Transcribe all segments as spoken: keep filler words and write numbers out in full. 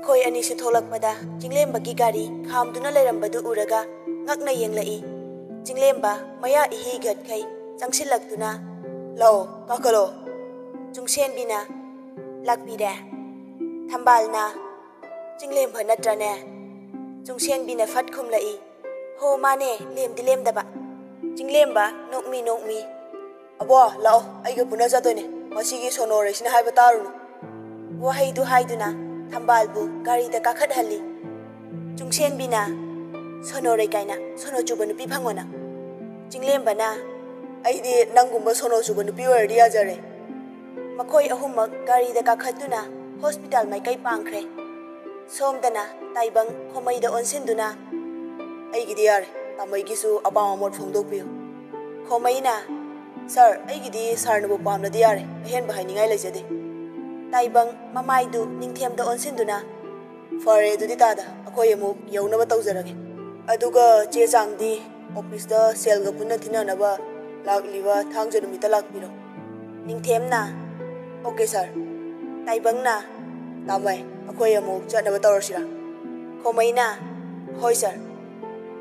ꯃꯈꯣꯏ ꯑꯅꯤꯁꯨ ꯊꯣꯛꯂꯛꯄꯗ ꯆꯤꯡꯂꯦꯝꯕꯒꯤ ꯒꯥꯔꯤ ꯈꯥꯝꯗꯨꯅ ꯂꯩꯔꯝꯕꯗꯨ ꯎꯔꯒ ꯉꯛꯅ ꯌꯦꯡꯂꯛꯏ꯫ ꯆꯤꯡꯂꯦꯝꯕ ꯃꯌꯥ ꯏꯍꯤ ꯒꯠꯈꯩ ꯆꯪꯁꯤꯜꯂꯛꯇꯨꯅ, "ꯂꯥꯛꯑꯣ, ꯀꯥꯈꯠꯂꯣ꯫" ꯆꯨꯡꯁꯦꯟꯕꯤꯅ, "ꯂꯥꯛꯄꯤꯔꯦ꯫" ꯊꯝꯕꯥꯜꯅ, "ꯆꯤꯡꯂꯦꯝꯕ ꯅꯠꯇ꯭ꯔꯅꯦ?" ꯆꯨꯡꯁꯦꯟꯕꯤꯅ ꯐꯠ ꯈꯨꯝꯂꯛꯏ, "ꯍꯣ ꯃꯥꯅꯦ, ꯂꯦꯝꯗꯤ ꯂꯦꯝꯗꯕ꯫" ꯆꯤꯡꯂꯦꯝꯕ ꯅꯣꯛꯃꯤ ꯅꯣꯛꯃꯤ, "ꯑꯕꯣ, ꯂꯥꯛꯑꯣ, ꯑꯩꯒ ꯄꯨꯟꯅ ꯆꯠꯇꯣꯏꯅꯦ, ꯃꯁꯤꯒꯤ ꯁꯣꯅꯣꯔꯩꯁꯤꯅ ꯍꯥꯏꯕ ꯇꯥꯔꯨꯅꯨ꯫" ꯋꯥꯍꯩꯗꯨ ꯍꯥꯏꯗꯨꯅ ꯊꯝꯕꯥꯜꯕꯨ ꯒꯥꯔꯤꯗ ꯀꯥꯈꯠꯍꯜꯂꯤ꯫ ꯆꯨꯡꯁꯦꯟꯕꯤꯅ, "ꯁꯣꯅꯣꯔꯩ ꯀꯥꯏꯅ ꯁꯣꯅꯣ ꯆꯨꯕ ꯅꯨꯄꯤ ꯐꯪꯉꯣꯅ꯫" ꯆꯤꯡꯂꯦꯝꯕꯅ, "ꯑꯩꯗꯤ ꯅꯪꯒꯨꯝꯕ ꯁꯣꯅꯣ ꯆꯨꯕ ꯅꯨꯄꯤ ꯑꯣꯏꯔꯗꯤ ꯌꯥꯖꯔꯦ꯫" ꯃꯈꯣꯏ ꯑꯍꯨꯝꯃꯛ ꯒꯥꯔꯤꯗ ꯀꯥꯈꯠꯇꯨꯅ ꯍꯣꯁꯄꯤꯇꯥꯜ ꯃꯥꯏꯀꯩ ꯄꯥꯡꯈ꯭ꯔꯦ꯫ ꯁꯣꯝꯗꯅ ꯇꯥꯏꯕꯪ ꯈꯣꯃꯩꯗ ꯑꯣꯟꯁꯤꯟꯗꯨꯅ, "ꯑꯩꯒꯤꯗꯤ ꯌꯥꯔꯦ, ꯇꯥꯃꯩꯒꯤꯁꯨ ꯑꯄꯥꯝꯕ ꯃꯣꯠ ꯐꯣꯡꯗꯣꯛꯄꯤꯌꯨ꯫" ꯈꯣꯃꯩꯅ, "ꯁꯥꯔ, ꯑꯩꯒꯤꯗꯤ ꯁꯥꯔꯅꯕꯨ ꯄꯥꯝꯂꯗꯤ ꯌꯥꯔꯦ, ꯑꯍꯦꯟꯕ ꯍꯥꯏꯅꯤꯡꯉꯥꯏ ꯂꯩꯖꯗꯦ꯫" ꯇꯥꯏꯕꯪ ꯃꯃꯥꯏꯗꯨ ꯅꯤꯡꯊꯦꯝꯗ ꯑꯣꯟꯁꯤꯟꯗꯨꯅ, "ꯐꯔꯦ, ꯑꯗꯨꯗꯤ ꯇꯥꯗ, ꯑꯩꯈꯣꯏ ꯑꯃꯨꯛ ꯌꯧꯅꯕ ꯇꯧꯖꯔꯒꯦ꯫ ꯑꯗꯨꯒ ꯆꯦ ꯆꯥꯡꯗꯤ ꯑꯣꯐꯤꯁꯇ ꯁꯦꯜꯒ ꯄꯨꯟꯅ ꯊꯤꯅꯅꯕ ꯂꯥꯛꯂꯤꯕ ꯊꯥꯡꯖ ꯅꯨꯃꯤꯠꯇ ꯂꯥꯛꯄꯤꯔꯣ꯫" ꯅꯤꯡꯊꯦꯝꯅ, "ꯑꯣꯀꯦ ꯁꯥꯔ꯫" ꯇꯥꯏꯕꯪꯅ, "ꯇꯥꯃꯩ, ꯑꯩꯈꯣꯏ ꯑꯃꯨꯛ ꯆꯠꯅꯕ ꯇꯧꯔꯁꯤꯔꯥ?" ꯈꯣꯃꯩꯅ, "ꯍꯣꯏ ꯁꯥꯔ꯫"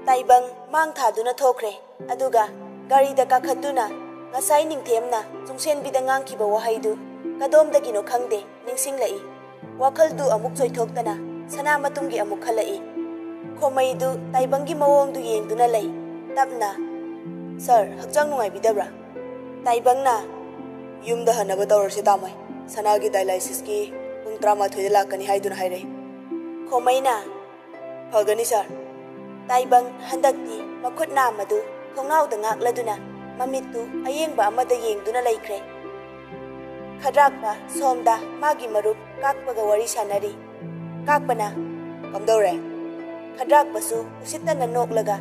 ꯇꯥꯏꯕꯪ ꯃꯥꯡ ꯊꯥꯗꯨꯅ ꯊꯣꯛꯈ꯭ꯔꯦ꯫ ꯑꯗꯨꯒ ꯒꯥꯔꯤꯗ ꯀꯥꯈꯠꯇꯨꯅ ꯉꯁꯥꯏ ꯅꯤꯡꯊꯦꯝꯅ ꯆꯨꯡꯁꯦꯟꯕꯤꯗ ꯉꯥꯡꯈꯤꯕ ꯋꯥꯍꯩꯗꯨ ꯀꯗꯣꯝꯗꯒꯤꯅꯣ ꯈꯪꯗꯦ ꯅꯤꯡꯁꯤꯡꯂꯛꯏ꯫ ꯋꯥꯈꯜꯗꯨ ꯑꯃꯨꯛ ꯆꯣꯏꯊꯣꯛꯇꯅ ꯁꯅꯥ ꯃꯇꯨꯝꯒꯤ ꯑꯃꯨꯛ ꯈꯜꯂꯛꯏ꯫ ꯈꯣꯃꯩꯗꯨ ꯇꯥꯏꯕꯪꯒꯤ ꯃꯑꯣꯡꯗꯨ ꯌꯦꯡꯗꯨꯅ ꯂꯩ꯫ ꯇꯞꯅ, "ꯁꯥꯔ, ꯍꯛꯆꯥꯡ ꯅꯨꯡꯉꯥꯏꯕꯤꯗꯕ꯭ꯔꯥ?" ꯇꯥꯏꯕꯪꯅ, "ꯌꯨꯝꯗ ꯍꯟꯅꯕ ꯇꯧꯔꯁꯦ ꯇꯥꯃꯩ, ꯁꯅꯥꯒꯤ ꯗꯥꯏꯂꯥꯏꯁꯤꯁꯀꯤ ꯄꯨꯡ ꯇꯔꯥꯃꯥꯊꯣꯏꯗ ꯂꯥꯛꯀꯅꯤ ꯍꯥꯏꯗꯨꯅ ꯍꯥꯏꯔꯛꯏ꯫" ꯈꯣꯃꯩꯅ, "ꯐꯒꯅꯤ ꯁꯥꯔ꯫" ꯇꯥꯏꯕꯪ ꯍꯟꯗꯛꯇꯤ ꯃꯈꯨꯠ ꯅꯥꯝꯃꯗꯨ ꯊꯣꯡꯅꯥꯎꯗ ꯉꯥꯛꯂꯗꯨꯅ ꯃꯃꯤꯠꯇꯨ ꯑꯌꯦꯡꯕ ꯑꯃꯗ ꯌꯦꯡꯗꯨꯅ ꯂꯩꯈ꯭ꯔꯦ꯫ ꯈꯗ꯭ꯔꯥꯛꯄ ꯁꯣꯝꯗ ꯃꯥꯒꯤ ꯃꯔꯨꯞ ꯀꯥꯛꯄꯒ ꯋꯥꯔꯤ ꯁꯥꯟꯅꯔꯤ꯫ ꯀꯥꯛꯄꯅ, "ꯀꯝꯗꯧꯔꯦ?" ꯈꯗ꯭ꯔꯥꯛꯄꯁꯨ ꯎꯁꯤꯠꯇꯅ ꯅꯣꯛꯂꯒ,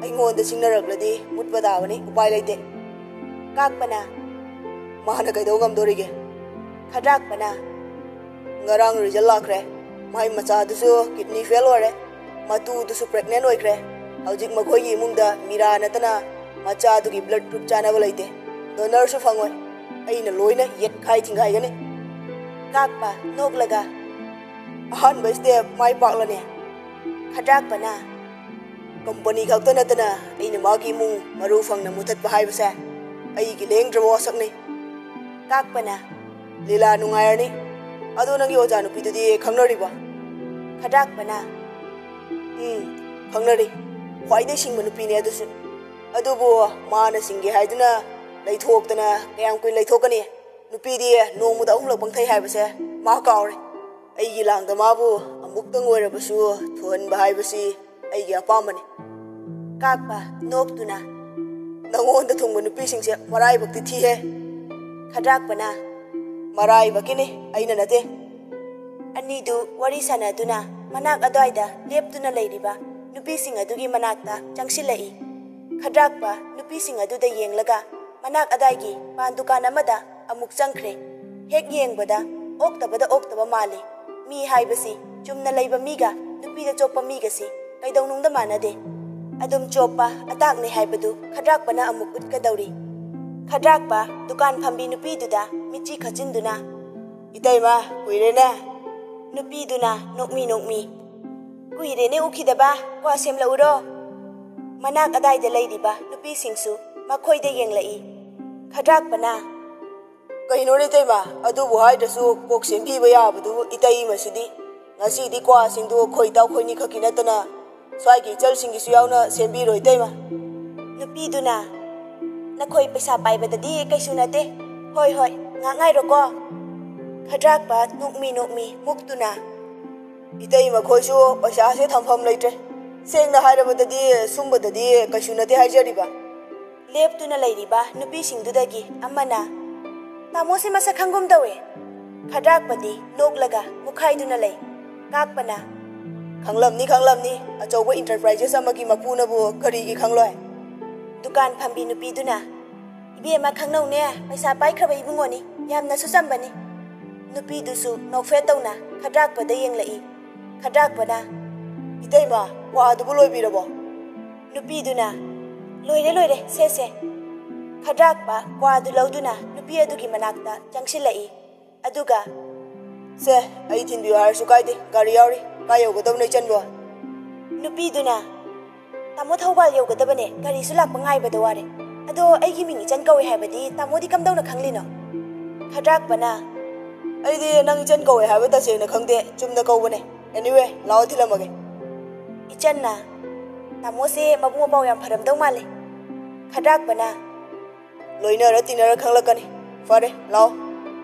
"ꯑꯩꯉꯣꯟꯗ ꯆꯤꯡꯅꯔꯛꯂꯗꯤ ꯃꯨꯠꯄ ꯇꯥꯕꯅꯤ, ꯎꯄꯥꯏ ꯂꯩꯇꯦ꯫" ꯀꯥꯛꯄꯅ, "ꯃꯥꯅ ꯀꯩꯗꯧ ꯉꯝꯗꯣꯔꯤꯒꯦ?" ꯈꯗ꯭ꯔꯥꯛꯄꯅ, "ꯉꯔꯥꯡ ꯔꯤꯖꯜ ꯂꯥꯛꯈ꯭ꯔꯦ꯫ ꯃꯥꯏ ꯃꯆꯥꯗꯨꯁꯨ ꯀꯤꯗꯅꯤ ꯐꯦꯜ ꯑꯣꯏꯔꯦ꯫ ꯃꯇꯨꯗꯨꯁꯨ ꯄ꯭ꯔꯦꯒꯅꯦꯟ ꯑꯣꯏꯈ꯭ꯔꯦ꯫ ꯍꯧꯖꯤꯛ ꯃꯈꯣꯏꯒꯤ ꯏꯃꯨꯡꯗ ꯃꯤꯔꯥ ꯅꯠꯇꯅ ꯃꯆꯥꯗꯨꯒꯤ ꯕ꯭ꯂꯗ ꯒ꯭ꯔꯨꯞ ꯆꯥꯅꯕ ꯂꯩꯇꯦ꯫ ꯗꯣꯅꯔꯁꯨ ꯐꯪꯉꯣꯏ꯫ ꯑꯩꯅ ꯂꯣꯏꯅ ꯌꯦꯠꯈꯥꯏ ꯊꯤꯡꯒꯥꯏꯒꯅꯤ꯫" ꯀꯥꯛꯄ ꯅꯣꯛꯂꯒ, ꯑꯍꯥꯟꯕ step ꯃꯥꯏ ꯄꯥꯛꯂꯅꯤ꯫ ꯈꯗ꯭ꯔꯥꯛꯄꯅ, "ꯀꯝꯄꯅꯤ ꯈꯛꯇ ꯅꯠꯇꯅ ꯑꯩꯅ ꯃꯥꯒꯤ ꯏꯃꯨꯡ ꯃꯔꯨ ꯐꯪꯅ ꯃꯨꯊꯠꯄ ꯍꯥꯏꯕꯁꯦ ꯑꯩꯒꯤ ꯂꯦꯡꯗ꯭ꯔꯕ ꯋꯥꯁꯛꯅꯤ꯫" ꯀꯥꯛꯄꯅ, "ꯂꯤꯂꯥ ꯅꯨꯡꯉꯥꯏꯔꯅꯤ꯫ ꯑꯗꯣ ꯅꯪꯒꯤ ꯑꯣꯖꯥ ꯅꯨꯄꯤꯗꯨꯗꯤ ꯈꯪꯅꯔꯤꯕꯣ?" ꯈꯗ꯭ꯔꯥꯛꯄꯅ, "ꯎꯝ, ꯈꯪꯅꯔꯤ꯫ ꯈ꯭ꯋꯥꯏꯗꯒꯤ ꯁꯤꯡꯕ ꯅꯨꯄꯤꯅꯦ ꯑꯗꯨꯁꯨ꯫ ꯑꯗꯨꯕꯨ ꯃꯥꯅ ꯁꯤꯡꯒꯦ ꯍꯥꯏꯗꯨꯅ ꯂꯩꯊꯣꯛꯇꯅ ꯀꯌꯥꯝ ꯀꯨꯏꯅ ꯂꯩꯊꯣꯛꯀꯅꯤ? ꯅꯨꯄꯤꯗꯤ ꯅꯣꯡꯃꯗ ꯑꯍꯨꯝꯂꯛ ꯄꯪꯊꯩ ꯍꯥꯏꯕꯁꯦ ꯃꯥ ꯀꯥꯎꯔꯦ꯫ ꯑꯩꯒꯤ ꯂꯥꯡꯗ ꯃꯥꯕꯨ ꯑꯃꯨꯛꯇꯪ ꯑꯣꯏꯔꯕꯁꯨ ꯊꯨꯍꯟꯕ ꯍꯥꯏꯕꯁꯤ ꯑꯩꯒꯤ ꯑꯄꯥꯝꯕꯅꯤ꯫" ꯀꯥꯛꯄ, ꯅꯣꯛꯇꯨꯅ, "ꯅꯉꯣꯟꯗ ꯊꯨꯡꯕ ꯅꯨꯄꯤꯁꯤꯡꯁꯦ ꯃꯔꯥꯏꯕꯛꯇꯤ ꯊꯤꯍꯦ꯫" ꯈꯗ꯭ꯔꯥꯛꯄꯅ, "ꯃꯔꯥꯏꯕꯛꯀꯤꯅꯤ, ꯑꯩꯅ ꯅꯠꯇꯦ꯫" ꯑꯅꯤꯗꯨ ꯋꯥꯔꯤ ꯁꯥꯟꯅꯗꯨꯅ ꯃꯅꯥꯛ ꯑꯗꯨꯋꯥꯏꯗ ꯂꯦꯞꯇꯨꯅ ꯂꯩꯔꯤꯕ ꯅꯨꯄꯤꯁꯤꯡ ꯑꯗꯨꯒꯤ ꯃꯅꯥꯛꯇ ꯆꯪꯁꯤꯜꯂꯛꯏ꯫ ꯈꯗ꯭ꯔꯥꯛꯄ ꯅꯨꯄꯤꯁꯤꯡ ꯑꯗꯨꯗ ꯌꯦꯡꯂꯒ ꯃꯅꯥꯛ ꯑꯗꯥꯏꯒꯤ ꯄꯥꯟ ꯗꯨꯀꯥꯟ ꯑꯃꯗ ꯑꯃꯨꯛ ꯆꯪꯈ꯭ꯔꯦ꯫ ꯍꯦꯛ ꯌꯦꯡꯕꯗ ꯑꯣꯛꯇꯕꯗ ꯑꯣꯛꯇꯕ ꯃꯥꯜꯂꯤ꯫ ꯃꯤ ꯍꯥꯏꯕꯁꯤ ꯆꯨꯝꯅ ꯂꯩꯕ ꯃꯤꯒ ꯅꯨꯄꯤꯗ ꯆꯣꯞꯄ ꯃꯤꯒꯁꯤ ꯀꯩꯗꯧꯅꯨꯡꯗ ꯃꯥꯟꯅꯗꯦ꯫ ꯑꯗꯨꯝ ꯆꯣꯞꯄ ꯑꯇꯥꯛꯅꯦ ꯍꯥꯏꯕꯗꯨ ꯈꯗ꯭ꯔꯥꯛꯄꯅ ꯑꯃꯨꯛ ꯎꯠꯀꯗꯧꯔꯤ꯫ ꯈꯗ꯭ꯔꯥꯛꯄ ꯗꯨꯀꯥꯟ ꯐꯝꯕꯤ ꯅꯨꯄꯤꯗꯨꯗ ꯃꯤꯠꯆꯤ ꯈꯠꯆꯤꯟꯗꯨꯅ, "ꯏꯇꯩꯃ, ꯀꯨꯏꯔꯦꯅꯦ꯫" ꯅꯨꯄꯤꯗꯨꯅ ꯅꯣꯛꯃꯤ ꯅꯣꯛꯃꯤ, "ꯀꯨꯏꯔꯦꯅꯦ ꯎꯈꯤꯗꯕ, ꯀ꯭ꯋꯥ ꯁꯦꯝꯂꯛꯎꯔꯣ?" ꯃꯅꯥꯛ ꯑꯗꯥꯏꯗ ꯂꯩꯔꯤꯕ ꯅꯨꯄꯤꯁꯤꯡꯁꯨ ꯃꯈꯣꯏꯗ ꯌꯦꯡꯂꯛꯏ꯫ ꯈꯗ꯭ꯔꯥꯛꯄꯅ, "ꯀꯩꯅꯣꯅꯦ ꯏꯇꯩꯃ, ꯑꯗꯨꯕꯨ ꯍꯥꯏꯗ꯭ꯔꯁꯨ ꯀꯣꯛ ꯁꯦꯝꯕꯤꯕ ꯌꯥꯕꯗꯨꯕꯨ ꯏꯇꯩꯃꯁꯤꯗꯤ꯫ ꯉꯁꯤꯗꯤ ꯀ꯭ꯋꯥꯁꯤꯡꯗꯨ ꯑꯩꯈꯣꯏ ꯏꯇꯥꯎ ꯑꯩꯈꯣꯏꯅꯤ ꯈꯛꯀꯤ ꯅꯠꯇꯅ ꯁ꯭ꯋꯥꯏꯒꯤ ꯏꯆꯜꯁꯤꯡꯒꯤꯁꯨ ꯌꯥꯎꯅ ꯁꯦꯝꯕꯤꯔꯣ ꯏꯇꯩꯃ꯫" ꯅꯨꯄꯤꯗꯨꯅ, "ꯅꯈꯣꯏ ꯄꯩꯁꯥ ꯄꯥꯏꯕꯗꯗꯤ ꯀꯩꯁꯨ ꯅꯠꯇꯦ꯫ ꯍꯣꯏ ꯍꯣꯏ, ꯉꯥꯛ ꯉꯥꯏꯔꯣꯀꯣ꯫" ꯈꯗ꯭ꯔꯥꯛꯄ ꯅꯣꯛꯃꯤ ꯅꯣꯛꯃꯤ ꯃꯨꯛꯇꯨꯅ, "ꯏꯇꯩꯃ ꯈꯣꯏꯁꯨ ꯄꯩꯁꯥꯁꯦ ꯊꯝꯐꯝ ꯂꯩꯇ꯭ꯔꯦ꯫ ꯁꯦꯡꯅ ꯍꯥꯏꯔꯕꯗꯗꯤ ꯁꯨꯝꯕꯗꯗꯤ ꯀꯩꯁꯨ ꯅꯠꯇꯦ ꯍꯥꯏꯖꯔꯤꯕ꯫" ꯂꯦꯞꯇꯨꯅ ꯂꯩꯔꯤꯕ ꯅꯨꯄꯤꯁꯤꯡꯗꯨꯗꯒꯤ ꯑꯃꯅ, "ꯇꯥꯃꯣꯁꯤ ꯃꯁꯛ ꯈꯪꯒꯨꯝ ꯇꯧꯏ꯫" ꯈꯗ꯭ꯔꯥꯛꯄꯗꯤ ꯅꯣꯛꯂꯒ ꯃꯨꯛꯈꯥꯏꯗꯨꯅ ꯂꯩ꯫ ꯀꯥꯛꯄꯅ, "ꯈꯪꯂꯝꯅꯤ, ꯈꯪꯂꯝꯅꯤ, ꯑꯆꯧꯕ enterprises ꯑꯃꯒꯤ ꯃꯄꯨꯅꯕꯨ ꯀꯔꯤꯒꯤ ꯈꯪꯂꯣꯏ?" ꯗꯨꯀꯥꯟ ꯐꯝꯕꯤ ꯅꯨꯄꯤꯗꯨꯅ, "ꯏꯕꯦꯝꯃ, ꯈꯪꯅꯧꯅꯦ, ꯄꯩꯁꯥ ꯄꯥꯏꯈ꯭ꯔꯕ ꯏꯕꯨꯡꯉꯣꯅꯤ, ꯌꯥꯝꯅꯁꯨ ꯆꯝꯕꯅꯤ꯫" ꯅꯨꯄꯤꯗꯨꯁꯨ ꯅꯣꯛꯐꯦꯠ ꯇꯧꯅ ꯈꯗ꯭ꯔꯥꯛꯄꯗ ꯌꯦꯡꯂꯛꯏ꯫ ꯈꯗ꯭ꯔꯥꯛꯄꯅ, "ꯏꯇꯩꯃ, ꯀ꯭ꯋꯥꯗꯨꯕꯨ ꯂꯣꯏꯕꯤꯔꯕꯣ?" ꯅꯨꯄꯤꯗꯨꯅ, "ꯂꯣꯏꯔꯦ, ꯂꯣꯏꯔꯦ, ꯁꯦ, ꯁꯦ꯫" ꯈꯗ꯭ꯔꯥꯛꯄ ꯀ꯭ꯋꯥꯗꯨ ꯂꯧꯗꯨꯅ ꯅꯨꯄꯤ ꯑꯗꯨꯒꯤ ꯃꯅꯥꯛꯇ ꯆꯪꯁꯤꯜꯂꯛꯏ꯫ ꯑꯗꯨꯒ, ꯁꯦ, ꯑꯩ ꯊꯤꯟꯕꯤꯌꯨ ꯍꯥꯏꯔꯁꯨ ꯀꯥꯏꯗꯦ, ꯒꯥꯔꯤ ꯌꯥꯎꯔꯤ꯫ ꯀꯥꯏ ꯌꯧꯒꯗꯕꯅꯣ ꯏꯆꯟꯕꯣ? ꯅꯨꯄꯤꯗꯨꯅ, "ꯇꯥꯃꯣ ꯊꯧꯕꯥꯜ ꯌꯧꯒꯗꯕꯅꯦ, ꯒꯥꯔꯤꯁꯨ ꯂꯥꯛꯄ ꯉꯥꯏꯕꯗ ꯋꯥꯔꯦ꯫ ꯑꯗꯣ ꯑꯩꯒꯤ ꯃꯤꯡ ꯏꯆꯟ ꯀꯧꯋꯦ ꯍꯥꯏꯕꯗꯤ ꯇꯥꯃꯣꯗꯤ ꯀꯝꯗꯧꯅ ꯈꯪꯂꯤꯅꯣ?" ꯈꯗ꯭ꯔꯥꯛꯄꯅ, "ꯑꯩꯗꯤ ꯅꯪ ꯏꯆꯟ ꯀꯧꯋꯦ ꯍꯥꯏꯕ ꯇꯁꯦꯡꯅ ꯈꯪꯗꯦ, ꯆꯨꯝꯅ ꯀꯧꯕꯅꯦ꯫ Anyway, ꯂꯥꯛꯑꯣ ꯊꯤꯜꯂꯝꯃꯒꯦ꯫" ꯏꯆꯟꯅ, "ꯇꯥꯃꯣꯁꯦ ꯃꯕꯨꯛ ꯃꯄꯥꯎ ꯌꯥꯝ ꯐꯔꯝꯗꯧ ꯃꯥꯜꯂꯦ꯫" ꯈꯗ꯭ꯔꯥꯛꯄꯅ, "ꯂꯣꯏꯅꯔ ꯇꯤꯟꯅꯔ ꯈꯪꯂꯛꯀꯅꯤ꯫ ꯐꯔꯦ, ꯂꯥꯛꯑꯣ꯫"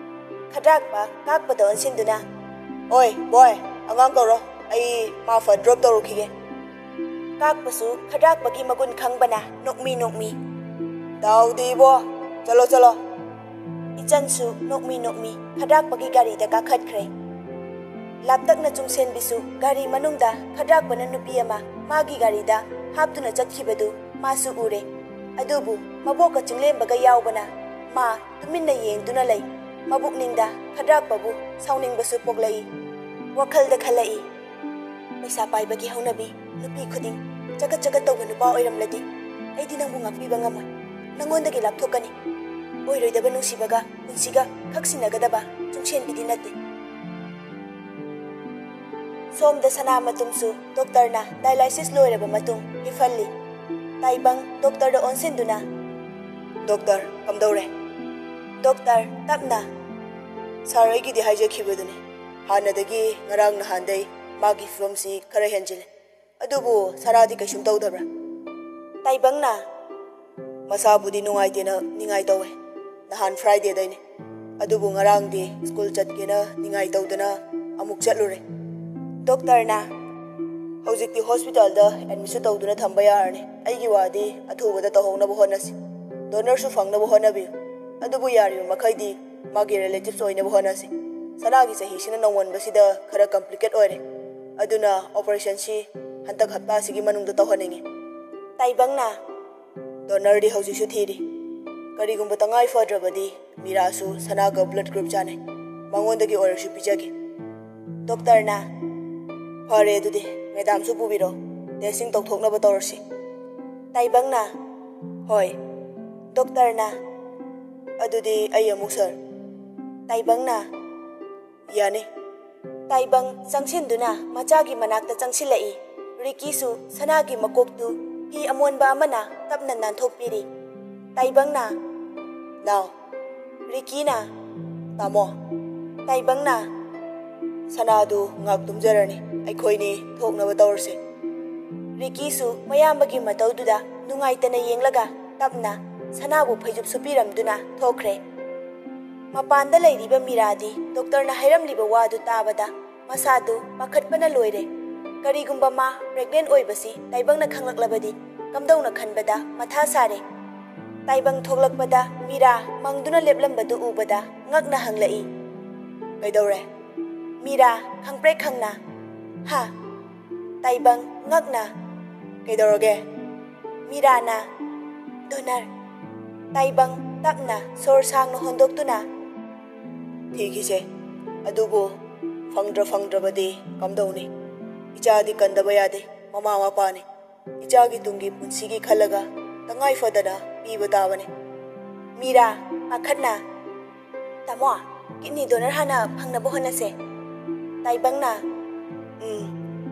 ꯈꯗ꯭ꯔꯥꯛꯄ ꯀꯥꯛꯄꯗ ꯑꯣꯟꯁꯤꯟꯗꯨꯅ, "ꯑꯣꯏ ꯕꯣꯏ, ꯑꯉꯥꯡ ꯀꯧꯔꯣ, ꯑꯩ ꯃꯥ ꯐꯠ ꯗ꯭ꯔꯣꯞ ꯇꯧꯔꯨꯈꯤꯒꯦ꯫" ꯀꯥꯛꯄꯁꯨ ꯈꯗ꯭ꯔꯥꯛꯄꯒꯤ ꯃꯒꯨꯟ ꯈꯪꯕꯅ ꯅꯣꯛꯃꯤ ꯅꯣꯛꯃꯤ, "ꯇꯥꯎꯗꯦ ꯏꯕꯣ, ꯆꯠꯂꯣ ꯆꯠꯂꯣ꯫" ꯏꯆꯟꯁꯨ ꯅꯣꯛꯃꯤ ꯅꯣꯛꯃꯤ ꯈꯗ꯭ꯔꯥꯛꯄꯒꯤ ꯒꯥꯔꯤꯗ ꯀꯥꯈꯠꯈ꯭ꯔꯦ꯫ ꯂꯥꯞꯇꯛꯅ ꯆꯨꯡꯁꯦꯟꯕꯤꯁꯨ ꯒꯥꯔꯤ ꯃꯅꯨꯡꯗ ꯈꯗ꯭ꯔꯥꯛꯄꯅ ꯅꯨꯄꯤ ꯑꯃ ꯃꯥꯒꯤ ꯒꯥꯔꯤꯗ ꯍꯥꯞꯇꯨꯅ ꯆꯠꯈꯤꯕꯗꯨ ꯃꯥꯁꯨ ꯎꯔꯦ꯫ ꯑꯗꯨꯕꯨ ꯃꯕꯣꯛꯀ ꯆꯤꯡꯂꯦꯝꯕꯒ ꯌꯥꯎꯕꯅ ꯃꯥ ꯇꯨꯃꯤꯟꯅ ꯌꯦꯡꯗꯨꯅ ꯂꯩ꯫ ꯃꯕꯨꯛꯅꯤꯡꯗ ꯈꯗ꯭ꯔꯥꯛꯄꯕꯨ ꯁꯥꯎꯅꯤꯡꯕꯁꯨ ꯄꯣꯛꯂꯛꯏ꯫ ꯋꯥꯈꯜꯗ ꯈꯜꯂꯛꯏ, "ꯄꯩꯁꯥ ꯄꯥꯏꯕꯒꯤ ꯍꯧꯅꯕꯤ, ꯅꯨꯄꯤ ꯈꯨꯗꯤꯡ ꯆꯒꯠ ꯆꯒꯠ ꯇꯧꯕ ꯅꯨꯄꯥ ꯑꯣꯏꯔꯝꯂꯗꯤ ꯑꯩꯗꯤ ꯅꯪꯕꯨ ꯉꯥꯛꯄꯤꯕ ꯉꯝꯃꯣꯏ꯫ ꯅꯪꯉꯣꯟꯗꯒꯤ ꯂꯥꯞꯊꯣꯛꯀꯅꯤ꯫ ꯑꯣꯏꯔꯣꯏꯗꯕ ꯅꯨꯡꯁꯤꯕꯒ ꯄꯨꯟꯁꯤꯒ ꯈꯛꯁꯤꯟꯅꯒꯗꯕ ꯆꯨꯡꯁꯦꯟꯕꯤꯗꯤ ꯅꯠꯇꯦ꯫" ꯁꯣꯝꯗ ꯁꯅꯥ ꯃꯇꯨꯝꯁꯨ ꯗꯣꯛꯇꯔꯅ dialysis ꯂꯣꯏꯔꯕ ꯃꯇꯨꯡ ꯍꯤꯞꯍꯜꯂꯤ꯫ ꯇꯥꯏꯕꯪ ꯗꯣꯛꯇꯔꯗ ꯑꯣꯟꯁꯤꯟꯗꯨꯅ, "ꯗꯣꯛꯇꯔ, ꯀꯝꯗꯧꯔꯦ?" ꯗꯣꯛꯇꯔ ꯇꯞꯅ, "ꯁꯥꯔ, ꯑꯩꯒꯤꯗꯤ ꯍꯥꯏꯖꯈꯤꯕꯗꯨꯅꯤ꯫ ꯍꯥꯟꯅꯗꯒꯤ ꯉꯔꯥꯡ ꯅꯍꯥꯟꯗꯩ ꯃꯥꯒꯤ ꯐꯤꯕꯝꯁꯤ ꯈꯔ ꯍꯦꯟꯖꯤꯜꯂꯦ꯫ ꯑꯗꯨꯕꯨ ꯁꯅꯥꯗꯤ ꯀꯩꯁꯨꯝ ꯇꯧꯗꯕ꯭ꯔꯥ?" ꯇꯥꯏꯕꯪꯅ, "ꯃꯁꯥꯕꯨꯗꯤ ꯅꯨꯡꯉꯥꯏꯇꯦꯅ ꯅꯤꯡꯉꯥꯏ ꯇꯧꯋꯦ꯫ ꯅꯍꯥꯟ Fridayꯗꯩꯅꯤ꯫ ꯑꯗꯨꯕꯨ ꯉꯔꯥꯡꯗꯤ ꯁ꯭ꯀꯨꯜ ꯆꯠꯀꯦꯅ ꯅꯤꯡꯉꯥꯏ ꯇꯧꯗꯅ ꯑꯃꯨꯛ ꯆꯠꯂꯨꯔꯦ꯫" ꯗꯣꯛꯇꯔꯅ, "ꯍꯧꯖꯤꯛꯇꯤ ꯍꯣꯁꯄꯤꯇꯥꯜꯗ ꯑꯦꯗꯃꯤꯠꯁꯨ ꯇꯧꯗꯨꯅ ꯊꯝꯕ ꯌꯥꯔꯅꯤ꯫ ꯑꯩꯒꯤ ꯋꯥꯗꯤ ꯑꯊꯨꯕꯗ ꯇꯧꯍꯧꯅꯕ ꯍꯣꯠꯅꯁꯤ꯫ ꯗꯣꯅꯔꯁꯨ ꯐꯪꯅꯕ ꯍꯣꯠꯅꯕꯤꯌꯨ꯫ ꯑꯗꯨꯕꯨ ꯌꯥꯔꯤꯕ ꯃꯈꯩꯗꯤ ꯃꯥꯒꯤ ꯔꯤꯂꯦꯇꯤꯚꯁ ꯑꯣꯏꯅꯕ ꯍꯣꯠꯅꯁꯤ꯫ ꯁꯅꯥꯒꯤ ꯆꯍꯤꯁꯤꯅ ꯅꯧꯃꯟꯕꯁꯤꯗ ꯈꯔ ꯀꯝꯄ꯭ꯂꯤꯀꯦꯠ ꯑꯣꯏꯔꯦ꯫ ꯑꯗꯨꯅ ꯑꯣꯄꯔꯦꯁꯟꯁꯤ ꯍꯟꯗꯛ ꯍꯞꯇꯥꯁꯤꯒꯤ ꯃꯅꯨꯡꯗ ꯇꯧꯍꯟꯅꯤꯡꯉꯤ꯫" ꯇꯥꯏꯕꯪꯅ, "ꯗꯣꯅꯔꯗꯤ ꯍꯧꯖꯤꯛꯁꯨ ꯊꯤꯔꯤ꯫ ꯀꯔꯤꯒꯨꯝꯕ ꯇꯉꯥꯏ ꯐꯗ꯭ꯔꯕꯗꯤ ꯃꯤꯔꯥꯁꯨ ꯁꯅꯥꯒ ꯕ꯭ꯂꯗ ꯒ꯭ꯔꯨꯞ ꯆꯥꯟꯅꯩ꯫ ꯃꯉꯣꯟꯗꯒꯤ ꯑꯣꯏꯔꯁꯨ ꯄꯤꯖꯒꯦ꯫" ꯗꯣꯛꯇꯔꯅ, "ꯐꯔꯦ, ꯑꯗꯨꯗꯤ ꯃꯦꯗꯥꯝꯁꯨ ꯄꯨꯕꯤꯔꯣ꯫ ꯇꯦꯁꯇꯤꯡ ꯇꯧꯊꯣꯛꯅꯕ ꯇꯧꯔꯁꯤ꯫" ꯇꯥꯏꯕꯪꯅ, "ꯍꯣꯏ꯫" ꯗꯣꯛꯇꯔꯅ, "ꯑꯗꯨꯗꯤ ꯑꯩ ꯑꯃꯨꯛ, ꯁꯥꯔ꯫" ꯇꯥꯏꯕꯪꯅ, "ꯌꯥꯅꯤ꯫" ꯇꯥꯏꯕꯪ ꯆꯪꯁꯤꯟꯗꯨꯅ ꯃꯆꯥꯒꯤ ꯃꯅꯥꯛꯇ ꯆꯪꯁꯤꯜꯂꯛꯏ꯫ ꯔꯤꯀꯤꯁꯨ ꯁꯅꯥꯒꯤ ꯃꯀꯣꯛꯇꯨ ꯐꯤ ꯑꯃꯣꯟꯕ ꯑꯃꯅ ꯇꯞꯅ ꯅꯥꯟꯊꯣꯛꯄꯤꯔꯤ꯫ ꯇꯥꯏꯕꯪꯅ, "ꯅꯥꯎ꯫" ꯔꯤꯀꯤꯅ, "ꯇꯥꯃꯣ꯫" ꯇꯥꯏꯕꯪꯅ, "ꯁꯅꯥꯗꯨ ꯉꯥꯛ ꯇꯨꯝꯖꯔꯅꯤ, ꯑꯩꯈꯣꯏꯅꯤ ꯊꯣꯛꯅꯕ ꯇꯧꯔꯁꯤ꯫" ꯔꯤꯀꯤꯁꯨ ꯃꯌꯥꯝꯕꯒꯤ ꯃꯇꯧꯗꯨꯗ ꯅꯨꯡꯉꯥꯏꯇꯅ ꯌꯦꯡꯂꯒ ꯇꯞꯅ ꯁꯅꯥꯕꯨ ꯐꯩꯖꯨꯞ ꯁꯨꯞꯄꯤꯔꯝꯗꯨꯅ ꯊꯣꯛꯈ꯭ꯔꯦ꯫ ꯃꯄꯥꯟꯗ ꯂꯩꯔꯤꯕ ꯃꯤꯔꯥꯗꯤ ꯗꯣꯛꯇꯔꯅ ꯍꯥꯏꯔꯝꯂꯤꯕ ꯋꯥꯗꯨ ꯇꯥꯕꯗ ꯃꯁꯥꯗꯨ ꯄꯥꯈꯠꯄꯅ ꯂꯣꯏꯔꯦ꯫ ꯀꯔꯤꯒꯨꯝꯕ ꯃꯥ pregnant ꯑꯣꯏꯕꯁꯤ ꯇꯥꯏꯕꯪꯅ ꯈꯪꯂꯛꯂꯕꯗꯤ ꯀꯝꯗꯧꯅ ꯈꯟꯕꯗ ꯃꯊꯥ ꯁꯥꯔꯦ꯫ ꯇꯥꯏꯕꯪ ꯊꯣꯛꯂꯛꯄꯗ ꯃꯤꯔꯥ ꯃꯪꯗꯨꯅ ꯂꯦꯞꯂꯝꯕꯗꯨ ꯎꯕꯗ ꯉꯛꯅ ꯍꯪꯂꯛꯏ, "ꯀꯩꯗꯧꯔꯦ?" ꯃꯤꯔꯥ ꯈꯪꯄ꯭ꯔꯦꯛ ꯈꯪꯅ, "ꯍꯥ?" ꯇꯥꯏꯕꯪ ꯉꯛꯅ, "ꯀꯩꯗꯧꯔꯒꯦ?" ꯃꯤꯔꯥꯅ, "ꯗꯣꯅꯔ꯫" ꯇꯥꯏꯕꯪ ꯇꯞꯅ ꯁꯣꯔ ꯁꯥꯡꯅ ꯍꯣꯟꯗꯣꯛꯇꯨꯅ, "ꯊꯤꯈꯤꯁꯦ꯫ ꯑꯗꯨꯕꯨ ꯐꯪꯗ꯭ꯔ ꯐꯪꯗ꯭ꯔꯕꯗꯤ ꯀꯝꯗꯧꯅꯤ? ꯏꯆꯥꯗꯤ ꯀꯟꯗꯕ ꯌꯥꯗꯦ, ꯃꯃꯥ ꯃꯄꯥꯅꯤ꯫ ꯏꯆꯥꯒꯤ ꯇꯨꯡꯒꯤ ꯄꯨꯟꯁꯤꯒꯤ ꯈꯜꯂꯒ ꯇꯉꯥꯏ ꯐꯗꯅ ꯄꯤꯕ ꯇꯥꯕꯅꯤ꯫" ꯃꯤꯔꯥ ꯄꯥꯈꯠꯅ, "ꯇꯥꯃꯣ, kidney donor ꯍꯥꯟꯅ ꯐꯪꯅꯕ ꯍꯣꯠꯅꯁꯦ꯫" ꯇꯥꯏꯕꯪꯅ, "ꯎꯝ,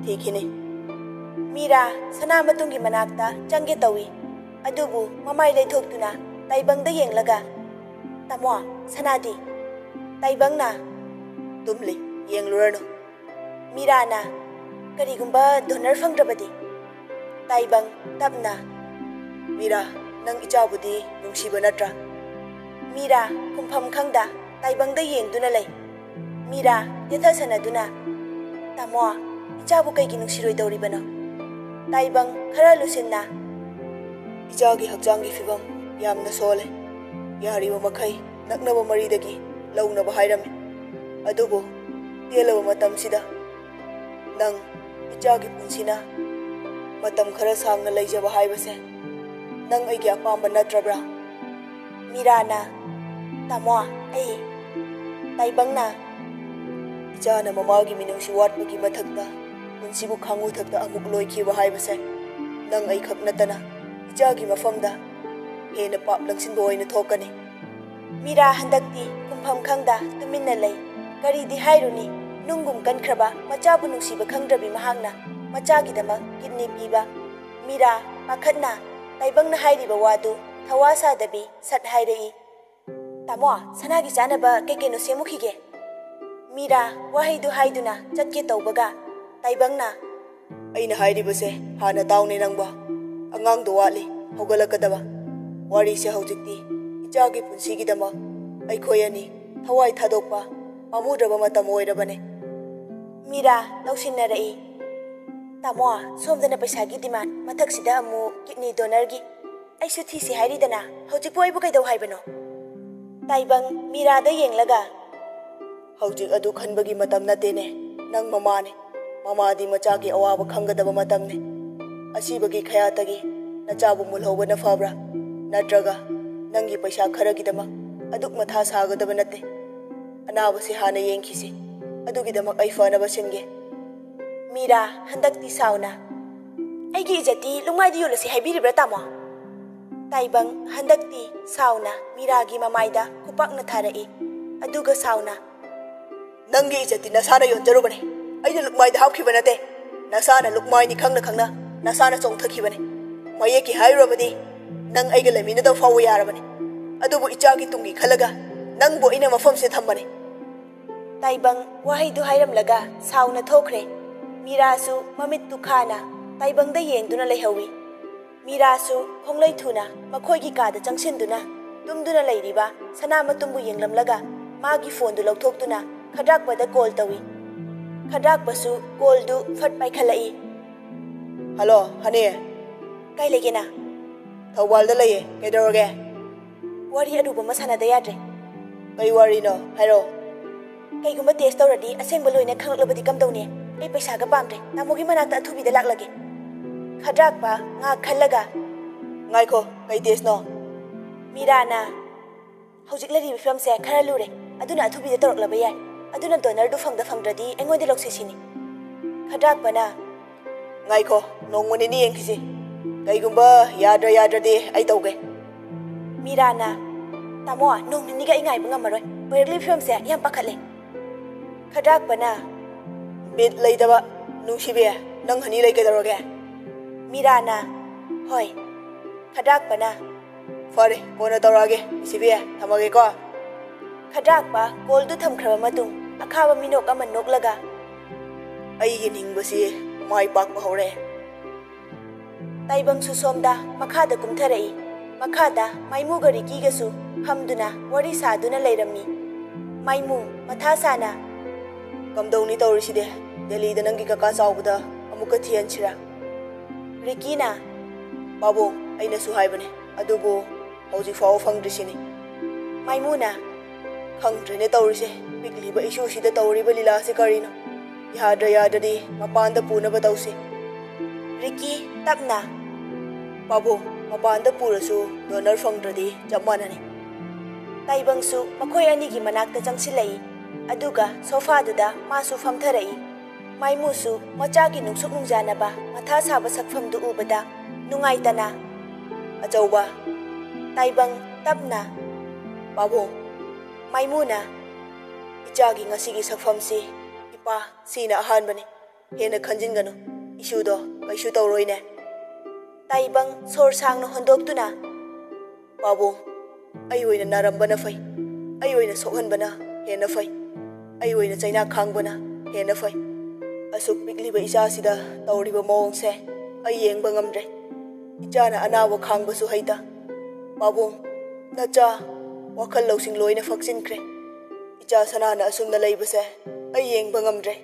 ꯊꯤꯈꯤꯅꯤ꯫" ꯃꯤꯔꯥ ꯁꯅꯥ ꯃꯇꯨꯝꯒꯤ ꯃꯅꯥꯛꯇ ꯆꯪꯒꯦ ꯇꯧꯏ꯫ ꯑꯗꯨꯕꯨ ꯃꯃꯥꯏ ꯂꯩꯊꯣꯛꯇꯨꯅ ꯇꯥꯏꯕꯪꯗ ꯌꯦꯡꯂꯒ, "ꯇꯥꯃꯣ, ꯁꯅꯥꯗꯤ?" ꯇꯥꯏꯕꯪꯅ, "ꯇꯨꯝꯂꯤ, ꯌꯦꯡꯂꯨꯔꯅꯨ꯫" ꯃꯤꯔꯥꯅ, "ꯀꯔꯤꯒꯨꯝꯕ donor ꯐꯪꯗ꯭ꯔꯕꯗꯤ?" ꯇꯥꯏꯕꯪ ꯇꯞꯅ, "ꯃꯤꯔꯥ, ꯅꯪ ꯏꯆꯥꯕꯨꯗꯤ ꯅꯨꯡꯁꯤꯕ ꯅꯠꯇ꯭ꯔꯥ?" ꯃꯤꯔꯥ ꯈꯨꯝꯐꯝ ꯈꯪꯗ ꯇꯥꯏꯕꯪꯗ ꯌꯦꯡꯗꯨꯅ ꯂꯩ꯫ ꯃꯤꯔꯥ ꯇꯦꯊ ꯁꯅꯗꯨꯅ, "ꯇꯥꯃꯣ, ꯏꯆꯥꯕꯨ ꯀꯩꯒꯤ ꯅꯨꯡꯁꯤꯔꯣꯏꯗꯧꯔꯤꯕꯅꯣ?" ꯇꯥꯏꯕꯪ ꯈꯔ ꯂꯨꯁꯤꯟꯅ, "ꯏꯆꯥꯒꯤ ꯍꯛꯆꯥꯡꯒꯤ ꯐꯤꯕꯝ ꯌꯥꯝꯅ ꯁꯣꯜꯂꯦ꯫ ꯌꯥꯔꯤꯕ ꯃꯈꯩ ꯅꯛꯅꯕ ꯃꯔꯤꯗꯒꯤ ꯂꯧꯅꯕ ꯍꯥꯏꯔꯝꯃꯤ꯫ ꯑꯗꯨꯕꯨ ꯇꯦꯜꯂꯕ ꯃꯇꯝꯁꯤꯗ ꯅꯪ ꯏꯆꯥꯒꯤ ꯄꯨꯟꯁꯤꯅ ꯃꯇꯝ ꯈꯔ ꯁꯥꯡꯅ ꯂꯩꯖꯕ ꯍꯥꯏꯕꯁꯦ ꯅꯪ ꯑꯩꯒꯤ ꯑꯄꯥꯝꯕ ꯅꯠꯇ꯭ꯔꯕ꯭ꯔꯥ?" ꯃꯤꯔꯥꯅ, "ꯇꯥꯃꯣ, ꯑꯩ꯫" ꯇꯥꯏꯕꯪꯅ, "ꯏꯆꯥꯅ ꯃꯃꯥꯒꯤ ꯃꯤꯅꯨꯡꯁꯤ ꯋꯥꯠꯄꯒꯤ ꯃꯊꯛꯇ ꯄꯨꯟꯁꯤꯕꯨ ꯈꯥꯉꯨ ꯊꯛꯇ ꯑꯃꯨꯛ ꯂꯣꯏꯈꯤꯕ ꯍꯥꯏꯕꯁꯦ ꯅꯪ ꯑꯩꯈꯛ ꯅꯠꯇꯅ ꯏꯆꯥꯒꯤ ꯃꯐꯝꯗ ꯍꯦꯟꯅ ꯄꯥꯞ ꯂꯪꯁꯤꯟꯕ ꯑꯣꯏꯅ ꯊꯣꯛꯀꯅꯤ꯫" ꯃꯤꯔꯥ ꯍꯟꯗꯛꯇꯤ ꯈꯨꯝꯐꯝ ꯈꯪꯗ ꯇꯨꯃꯤꯟꯅ ꯂꯩ꯫ ꯀꯔꯤꯗꯤ ꯍꯥꯏꯔꯨꯅꯤ, ꯅꯨꯡꯒꯨꯝ ꯀꯟꯈ꯭ꯔꯕ ꯃꯆꯥꯕꯨ ꯅꯨꯡꯁꯤꯕ ꯈꯪꯗ꯭ꯔꯕꯤ ꯃꯍꯥꯛꯅ ꯃꯆꯥꯒꯤꯗꯃꯛ ꯀꯤꯗꯅꯤ ꯄꯤꯕ꯫ ꯃꯤꯔꯥ, ꯄꯥꯈꯠꯅ ꯇꯥꯏꯕꯪꯅ ꯍꯥꯏꯔꯤꯕ ꯋꯥꯗꯨ ꯊꯋꯥ ꯁꯥꯗꯕꯤ ꯁꯠ ꯍꯥꯏꯔꯛꯏ, "ꯇꯥꯃꯣ, ꯁꯅꯥꯒꯤ ꯆꯥꯅꯕ ꯀꯩ ꯀꯩꯅꯣ ꯁꯦꯝꯃꯨꯈꯤꯒꯦ꯫" ꯃꯤꯔꯥ ꯋꯥꯍꯩꯗꯨ ꯍꯥꯏꯗꯨꯅ ꯆꯠꯀꯦ ꯇꯧꯕꯒ ꯇꯥꯏꯕꯪꯅ, "ꯑꯩꯅ ꯍꯥꯏꯔꯤꯕꯁꯦ ꯍꯥꯟꯅ ꯇꯥꯎꯅꯦ ꯅꯪꯕꯣ꯫ ꯑꯉꯥꯡꯗꯣ ꯋꯥꯠꯂꯤ ꯍꯧꯒꯠꯂꯛꯀꯗꯕ꯫ ꯋꯥꯔꯤꯁꯦ ꯍꯧꯖꯤꯛꯇꯤ ꯏꯆꯥꯒꯤ ꯄꯨꯟꯁꯤꯒꯤꯗꯃꯛ ꯑꯩꯈꯣꯏ ꯑꯅꯤ ꯊꯋꯥꯏ ꯊꯥꯗꯣꯛꯄ ꯄꯥꯝꯃꯨꯗ꯭ꯔꯕ ꯃꯇꯝ ꯑꯣꯏꯔꯕꯅꯦ꯫" ꯃꯤꯔꯥ ꯂꯧꯁꯤꯟꯅꯔꯛꯏ, "ꯇꯥꯃꯣ, ꯁꯣꯝꯗꯅ ꯄꯩꯁꯥꯒꯤ ꯗꯤꯃꯥꯟ, ꯃꯊꯛꯁꯤꯗ ꯑꯃꯨꯛ ꯀꯤꯗꯅꯤ ꯗꯣꯅꯔꯒꯤ꯫ ꯑꯩꯁꯨ ꯊꯤꯁꯤ ꯍꯥꯏꯔꯤꯗꯅ, ꯍꯧꯖꯤꯛꯄꯨ ꯑꯩꯕꯨ ꯀꯩꯗꯧ ꯍꯥꯏꯕꯅꯣ?" ꯇꯥꯏꯕꯪ ꯃꯤꯔꯥꯗ ꯌꯦꯡꯂꯒ, "ꯍꯧꯖꯤꯛ ꯑꯗꯨ ꯈꯟꯕꯒꯤ ꯃꯇꯝ ꯅꯠꯇꯦꯅꯦ꯫ ꯅꯪ ꯃꯃꯥꯅꯦ꯫ ꯃꯃꯥꯗꯤ ꯃꯆꯥꯒꯤ ꯑꯋꯥꯕ ꯈꯪꯒꯗꯕ ꯃꯇꯝꯅꯦ꯫ ꯑꯁꯤꯕꯒꯤ ꯈꯌꯥꯠꯇꯒꯤ ꯅꯆꯥꯕꯨ ꯃꯨꯜꯍꯧꯕꯅ ꯐꯕ꯭ꯔꯥ? ꯅꯠꯇ꯭ꯔꯒ ꯅꯪꯒꯤ ꯄꯩꯁꯥ ꯈꯔꯒꯤꯗꯃꯛ ꯑꯗꯨꯛ ꯃꯊꯥ ꯁꯥꯒꯗꯕ ꯅꯠꯇꯦ꯫ ꯑꯅꯥꯕꯁꯤ ꯍꯥꯟꯅ ꯌꯦꯡꯈꯤꯁꯤ꯫ ꯑꯗꯨꯒꯤꯗꯃꯛ ꯑꯩ ꯐꯅꯕ ꯁꯤꯟꯒꯦ꯫" ꯃꯤꯔꯥ ꯍꯟꯗꯛꯇꯤ ꯁꯥꯎꯅ, "ꯑꯩꯒꯤ ꯏꯖꯠꯇꯤ ꯂꯨꯛꯃꯥꯏꯗ ꯌꯣꯜꯂꯁꯤ ꯍꯥꯏꯕꯤꯔꯤꯕ꯭ꯔꯥ, ꯇꯥꯃꯣ?" ꯇꯥꯏꯕꯪ ꯍꯟꯗꯛꯇꯤ ꯁꯥꯎꯅ ꯃꯤꯔꯥꯒꯤ ꯃꯃꯥꯏꯗ ꯈꯨꯄꯥꯛꯅ ꯊꯥꯔꯛꯏ꯫ ꯑꯗꯨꯒ ꯁꯥꯎꯅ, "ꯅꯪꯒꯤ ꯏꯖꯠꯇꯤ ꯅꯁꯥꯅ ꯌꯣꯟꯖꯔꯨꯕꯅꯦ꯫ ꯑꯩꯅ ꯂꯨꯛꯃꯥꯏꯗ ꯍꯥꯞꯈꯤꯕ ꯅꯠꯇꯦ꯫ ꯅꯁꯥꯅ ꯂꯨꯛꯃꯥꯏꯅꯤ ꯈꯪꯅ ꯈꯪꯅ ꯅꯁꯥꯅ ꯆꯣꯡꯊꯈꯤꯕꯅꯦ꯫ ꯃꯌꯦꯛꯀꯤ ꯍꯥꯏꯔꯨꯔꯕꯗꯤ ꯅꯪ ꯑꯩꯒ ꯂꯩꯃꯤꯟꯅꯗꯕ ꯐꯥꯎꯕ ꯌꯥꯔꯕꯅꯦ꯫ ꯑꯗꯨꯕꯨ ꯏꯆꯥꯒꯤ ꯇꯨꯡꯒꯤ ꯈꯜꯂꯒ ꯅꯪꯕꯨ ꯑꯩꯅ ꯃꯐꯝꯁꯤꯗ ꯊꯝꯕꯅꯦ꯫" ꯇꯥꯏꯕꯪ ꯋꯥꯍꯩꯗꯨ ꯍꯥꯏꯔꯝꯂꯒ ꯁꯥꯎꯅ ꯊꯣꯛꯈ꯭ꯔꯦ꯫ ꯃꯤꯔꯥꯁꯨ ꯃꯃꯤꯠꯇꯨ ꯈꯥꯅ ꯇꯥꯏꯕꯪꯗ ꯌꯦꯡꯗꯨꯅ ꯂꯩꯍꯧꯏ꯫ ꯃꯤꯔꯥꯁꯨ ꯈꯣꯡꯂꯩ ꯊꯨꯅ ꯃꯈꯣꯏꯒꯤ ꯀꯥꯗ ꯆꯪꯁꯤꯟꯗꯨꯅ ꯇꯨꯝꯗꯨꯅ ꯂꯩꯔꯤꯕ ꯁꯅꯥꯃꯇꯨꯝꯕꯨ ꯌꯦꯡꯂꯝꯂꯒ ꯃꯥꯒꯤ ꯐꯣꯟꯗꯨ ꯂꯧꯊꯣꯛꯇꯨꯅ ꯈꯗ꯭ꯔꯥꯛꯄꯗ ꯀꯣꯜ ꯇꯧꯏ꯫ ꯈꯗ꯭ꯔꯥꯛꯄꯁꯨ ꯀꯣꯜꯗꯨ ꯐꯠ ꯄꯥꯏꯈꯠꯂꯛꯏ꯫ "ꯍꯜꯂꯣ, ꯍꯅꯦ꯫" "ꯀꯥꯏ ꯂꯩꯒꯦ ꯅꯪ?" "ꯊꯧꯕꯥꯜꯗ ꯂꯩꯌꯦ꯫ ꯀꯩꯗꯧꯔꯒꯦ?" "ꯋꯥꯔꯤ ꯑꯔꯨꯕ ꯑꯃ ꯁꯥꯟꯅꯗ ꯌꯥꯗ꯭ꯔꯦ꯫" "ꯀꯩ ꯋꯥꯔꯤꯅꯣ? ꯍꯥꯏꯔꯛꯑꯣ꯫" "ꯀꯩꯒꯨꯝꯕ ꯇꯦꯁ ꯇꯧꯔꯗꯤ ꯑꯁꯦꯡꯕ ꯂꯣꯏꯅ ꯈꯪꯂꯛꯂꯕꯗꯤ ꯀꯝꯗꯧꯅꯤ? ꯑꯩ ꯄꯩꯁꯥꯒ ꯄꯥꯝꯗ꯭ꯔꯦ, ꯇꯥꯃꯣꯒꯤ ꯃꯅꯥꯛꯇ ꯑꯊꯨꯕꯤꯗ ꯂꯥꯛꯂꯒꯦ꯫" ꯈꯗ꯭ꯔꯥꯛꯄ ꯉꯥꯛ ꯈꯜꯂꯒ, "ꯉꯥꯏꯈꯣ, ꯀꯩ ꯇꯦꯁꯅꯣ?" ꯃꯤꯔꯥꯅ, "ꯍꯧꯖꯤꯛ ꯂꯩꯔꯤꯕ ꯐꯤꯕꯝꯁꯦ ꯈꯔ ꯂꯨꯔꯦ, ꯑꯗꯨꯅ ꯑꯊꯨꯕꯤꯗ ꯇꯧꯔꯛꯂꯕ ꯌꯥꯏ꯫ ꯑꯗꯨꯅ ꯗꯣꯅꯔꯗꯨ ꯐꯪꯗ ꯐꯪꯗ꯭ꯔꯗꯤ ꯑꯩꯉꯣꯟꯗ ꯂꯧꯁꯤ ꯁꯤꯅꯤ꯫" ꯈꯗ꯭ꯔꯥꯛꯄꯅ, "ꯉꯥꯏꯈꯣ, ꯅꯣꯡꯃ ꯅꯤꯅꯤ ꯌꯦꯡꯈꯤꯁꯤ꯫ ꯀꯩꯒꯨꯝꯕ ꯌꯥꯗ꯭ꯔ ꯌꯥꯗ꯭ꯔꯗꯤ ꯑꯩ ꯇꯧꯒꯦ꯫" ꯃꯤꯔꯥꯅ, "ꯇꯥꯃꯣ, ꯅꯣꯡ ꯅꯤꯅꯤꯒ ꯑꯩ ꯉꯥꯏꯕ ꯉꯝꯃꯔꯣꯏ꯫ ꯑꯣꯏꯔꯛꯂꯤꯕ ꯐꯤꯕꯝꯁꯦ ꯌꯥꯝ ꯄꯥꯈꯠꯂꯦ꯫" ꯈꯗ꯭ꯔꯥꯛꯄꯅ, "ꯕꯤꯠ ꯂꯩꯇꯕ, ꯅꯨꯡꯁꯤꯕꯤ, ꯅꯪ ꯍꯅꯤ ꯂꯩ ꯀꯩꯗꯧꯔꯒꯦ?" ꯃꯤꯔꯥꯅ, "ꯍꯣꯏ꯫" ꯈꯗ꯭ꯔꯥꯛꯄꯅ, "ꯐꯔꯦ, ꯀꯣꯟꯅ ꯇꯧꯔꯛꯑꯒꯦ, ꯅꯨꯡꯁꯤꯕꯤ, ꯊꯝꯃꯒꯦꯀꯣ꯫" ꯈꯗ꯭ꯔꯥꯛꯄ ꯀꯣꯜꯗꯨ ꯊꯝꯈ꯭ꯔꯕ ꯃꯇꯨꯡ ꯑꯈꯥꯕ ꯃꯤꯅꯣꯛ ꯑꯃ ꯅꯣꯛꯂꯒ, "ꯑꯩꯒꯤ ꯅꯤꯡꯕꯁꯤ ꯃꯥꯏ ꯄꯥꯛꯄ ꯍꯧꯔꯦ꯫" ꯇꯥꯏꯕꯪꯁꯨ ꯁꯣꯝꯗ ꯃꯈꯥꯗ ꯀꯨꯝꯊꯔꯛꯏ꯫ ꯃꯈꯥꯗ ꯃꯥꯏꯃꯨꯒ ꯔꯤꯀꯤꯒꯁꯨ ꯐꯝꯗꯨꯅ ꯋꯥꯔꯤ ꯁꯥꯗꯨꯅ ꯂꯩꯔꯝꯃꯤ꯫ ꯃꯥꯏꯃꯨ ꯃꯊꯥ ꯁꯥꯅ, "ꯀꯝꯗꯧꯅꯤ ꯇꯧꯔꯤꯁꯤꯗꯤ? ꯗꯦꯜꯂꯤꯗ ꯅꯪꯒꯤ ꯀꯀꯥ ꯆꯥꯎꯕꯗ ꯑꯃꯨꯛꯀ ꯊꯤꯍꯟꯁꯤꯔꯥ?" ꯔꯤꯀꯤꯅ, "ꯄꯥꯕꯨꯡ, ꯑꯩꯅꯁꯨ ꯍꯥꯏꯕꯅꯦ, ꯑꯗꯨꯕꯨ ꯍꯧꯖꯤꯛ ꯐꯥꯎꯕ ꯐꯪꯗ꯭ꯔꯤꯁꯤꯅꯤ꯫" ꯃꯥꯏꯃꯨꯅ, "ꯈꯪꯗ꯭ꯔꯦꯅꯦ ꯇꯧꯔꯤꯁꯦ, ꯄꯤꯛꯂꯤꯕ ꯏꯁꯨꯁꯤꯗ ꯇꯧꯔꯤꯕ ꯂꯤꯂꯥꯁꯤ ꯀꯔꯤꯅꯣ? ꯌꯥꯗ꯭ꯔ ꯌꯥꯗ꯭ꯔꯗꯤ ꯃꯄꯥꯟꯗ ꯄꯨꯅꯕ ꯇꯧꯁꯤ꯫" ꯔꯤꯀꯤ ꯇꯞꯅ, "ꯄꯥꯕꯨꯡ, ꯃꯄꯥꯟꯗ ꯄꯨꯔꯁꯨ ꯗꯣꯅꯔ ꯐꯪꯗ꯭ꯔꯗꯤ ꯆꯞ ꯃꯥꯟꯅꯅꯤ꯫" ꯇꯥꯏꯕꯪꯁꯨ ꯃꯈꯣꯏ ꯑꯅꯤꯒꯤ ꯃꯅꯥꯛꯇ ꯆꯪꯁꯤꯜꯂꯛꯏ, ꯑꯗꯨꯒ ꯁꯣꯐꯥꯗꯨꯗ ꯃꯥꯁꯨ ꯐꯝꯊꯔꯛꯏ꯫ ꯃꯥꯏꯃꯨꯁꯨ ꯃꯆꯥꯒꯤ ꯅꯨꯡꯁꯨꯛ ꯅꯨꯡꯖꯥꯅꯕ ꯃꯊꯥ ꯁꯥꯕ ꯁꯛꯐꯝꯗꯨ ꯎꯕꯗ ꯅꯨꯡꯉꯥꯏꯇꯅ, "ꯑꯆꯧꯕ꯫" ꯇꯥꯏꯕꯪ ꯇꯞꯅ, "ꯄꯥꯕꯨꯡ꯫" ꯃꯥꯏꯃꯨꯅ, "ꯏꯆꯥꯒꯤ ꯉꯁꯤꯒꯤ ꯁꯛꯐꯝꯁꯤ, ꯏꯄꯥ, ꯁꯤꯅ ꯑꯍꯥꯟꯕꯅꯤ꯫ ꯍꯦꯟꯅ ꯈꯟꯖꯤꯟꯒꯅꯨ꯫ ꯏꯁꯨꯗꯣ ꯀꯩꯁꯨ ꯇꯧꯔꯣꯏꯅꯦ꯫" ꯇꯥꯏꯕꯪ ꯁꯣꯔ ꯁꯥꯡꯅ ꯍꯣꯟꯗꯣꯛꯇꯨꯅ, "ꯄꯥꯕꯨꯡ, ꯑꯩ ꯑꯣꯏꯅ ꯅꯥꯔꯝꯕꯅ ꯐꯩ꯫ ꯑꯩ ꯑꯣꯏꯅ ꯁꯣꯛꯍꯟꯕꯅ ꯍꯦꯟꯅ ꯐꯩ꯫ ꯑꯩ ꯑꯣꯏꯅ ꯆꯩꯅꯥ ꯈꯥꯡꯕꯅ ꯍꯦꯟꯅ ꯐꯩ꯫ ꯑꯁꯨꯛ ꯄꯤꯛꯂꯤꯕ ꯏꯆꯥꯁꯤꯗ ꯇꯧꯔꯤꯕ ꯃꯑꯣꯡꯁꯦ ꯑꯩ ꯌꯦꯡꯕ ꯉꯝꯗ꯭ꯔꯦ꯫ ꯏꯆꯥꯅ ꯑꯅꯥꯕ ꯈꯥꯡꯕꯁꯨ ꯍꯩꯇ꯫ ꯄꯥꯕꯨꯡ, ꯅꯆꯥ, ꯋꯥꯈꯜ ꯂꯧꯁꯤꯡ ꯂꯣꯏꯅ ꯐꯛꯆꯤꯟꯈ꯭ꯔꯦ꯫ ꯏꯆꯥ ꯁꯅꯥꯅ ꯑꯁꯨꯝꯅ ꯂꯩꯕꯁꯦ ꯑꯩ ꯌꯦꯡꯕ ꯉꯝꯗ꯭ꯔꯦ꯫"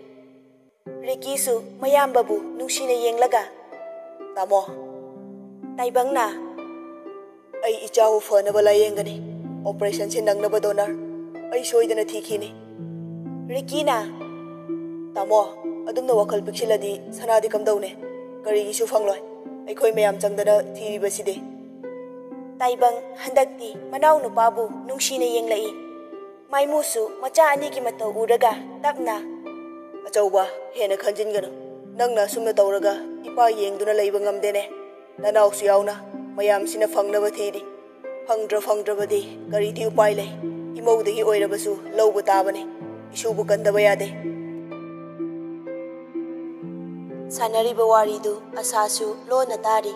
ꯔꯤꯀꯤꯁꯨ ꯃꯌꯥꯝꯕꯕꯨ ꯅꯨꯡꯁꯤꯅ ꯌꯦꯡꯂꯒ, "ꯇꯥꯃꯣ꯫" ꯇꯥꯏꯕꯪꯅ, "ꯑꯩ ꯏꯆꯥꯕꯨ ꯐꯅꯕ ꯂꯥꯌꯦꯡꯒꯅꯤ꯫ ꯑꯣꯄꯔꯦꯁꯟꯁꯤ ꯅꯪꯅꯕ ꯗꯣꯅꯔ ꯑꯩ ꯁꯣꯏꯗꯅ ꯊꯤꯈꯤꯅꯤ꯫" ꯔꯤꯀꯤꯅ, "ꯇꯥꯃꯣ, ꯑꯗꯨꯝꯅ ꯋꯥꯈꯜ ꯄꯤꯛꯁꯤꯜꯂꯗꯤ ꯁꯅꯥꯗꯤ ꯀꯝꯗꯧꯅꯤ? ꯀꯔꯤꯒꯤꯁꯨ ꯐꯪꯂꯣꯏ꯫ ꯑꯩꯈꯣꯏ ꯃꯌꯥꯝ ꯆꯪꯗꯅ ꯊꯤꯔꯤꯕꯁꯤꯗꯤ꯫" ꯇꯥꯏꯕꯪ ꯍꯟꯗꯛꯇꯤ ꯃꯅꯥꯎꯅꯨꯄꯥꯕꯨ ꯅꯨꯡꯁꯤꯅ ꯌꯦꯡꯂꯛꯏ꯫ ꯃꯥꯏꯃꯨꯁꯨ ꯃꯆꯥ ꯑꯅꯤꯒꯤ ꯃꯇꯧ ꯎꯔꯒ ꯇꯞꯅ, "ꯑꯆꯧꯕ, ꯍꯦꯟꯅ ꯈꯟꯖꯤꯟꯒꯅꯨ꯫ ꯅꯪꯅ ꯑꯁꯨꯝꯅ ꯇꯧꯔꯒ ꯏꯄꯥ ꯌꯦꯡꯗꯨꯅ ꯂꯩꯕ ꯉꯝꯗꯦꯅꯦ꯫ ꯅꯅꯥꯎꯁꯨ ꯌꯥꯎꯅ ꯃꯌꯥꯝꯁꯤꯅ ꯐꯪꯅꯕ ꯊꯤꯔꯤ꯫ ꯐꯪꯗ꯭ꯔ ꯐꯪꯗ꯭ꯔꯕꯗꯤ ꯀꯔꯤꯗꯤ ꯎꯄꯥꯏ ꯂꯩ? ꯏꯃꯧꯗꯒꯤ ꯑꯣꯏꯔꯕꯁꯨ ꯂꯧꯕ ꯇꯥꯕꯅꯤ꯫" ꯏꯁꯨꯕꯨ ꯀꯟꯗꯕ ꯌꯥꯗꯦ꯫ ꯁꯥꯟꯅꯔꯤꯕ ꯋꯥꯔꯤꯗꯨ ꯑꯁꯥꯁꯨ ꯂꯣꯟꯅ ꯇꯥꯔꯤ꯫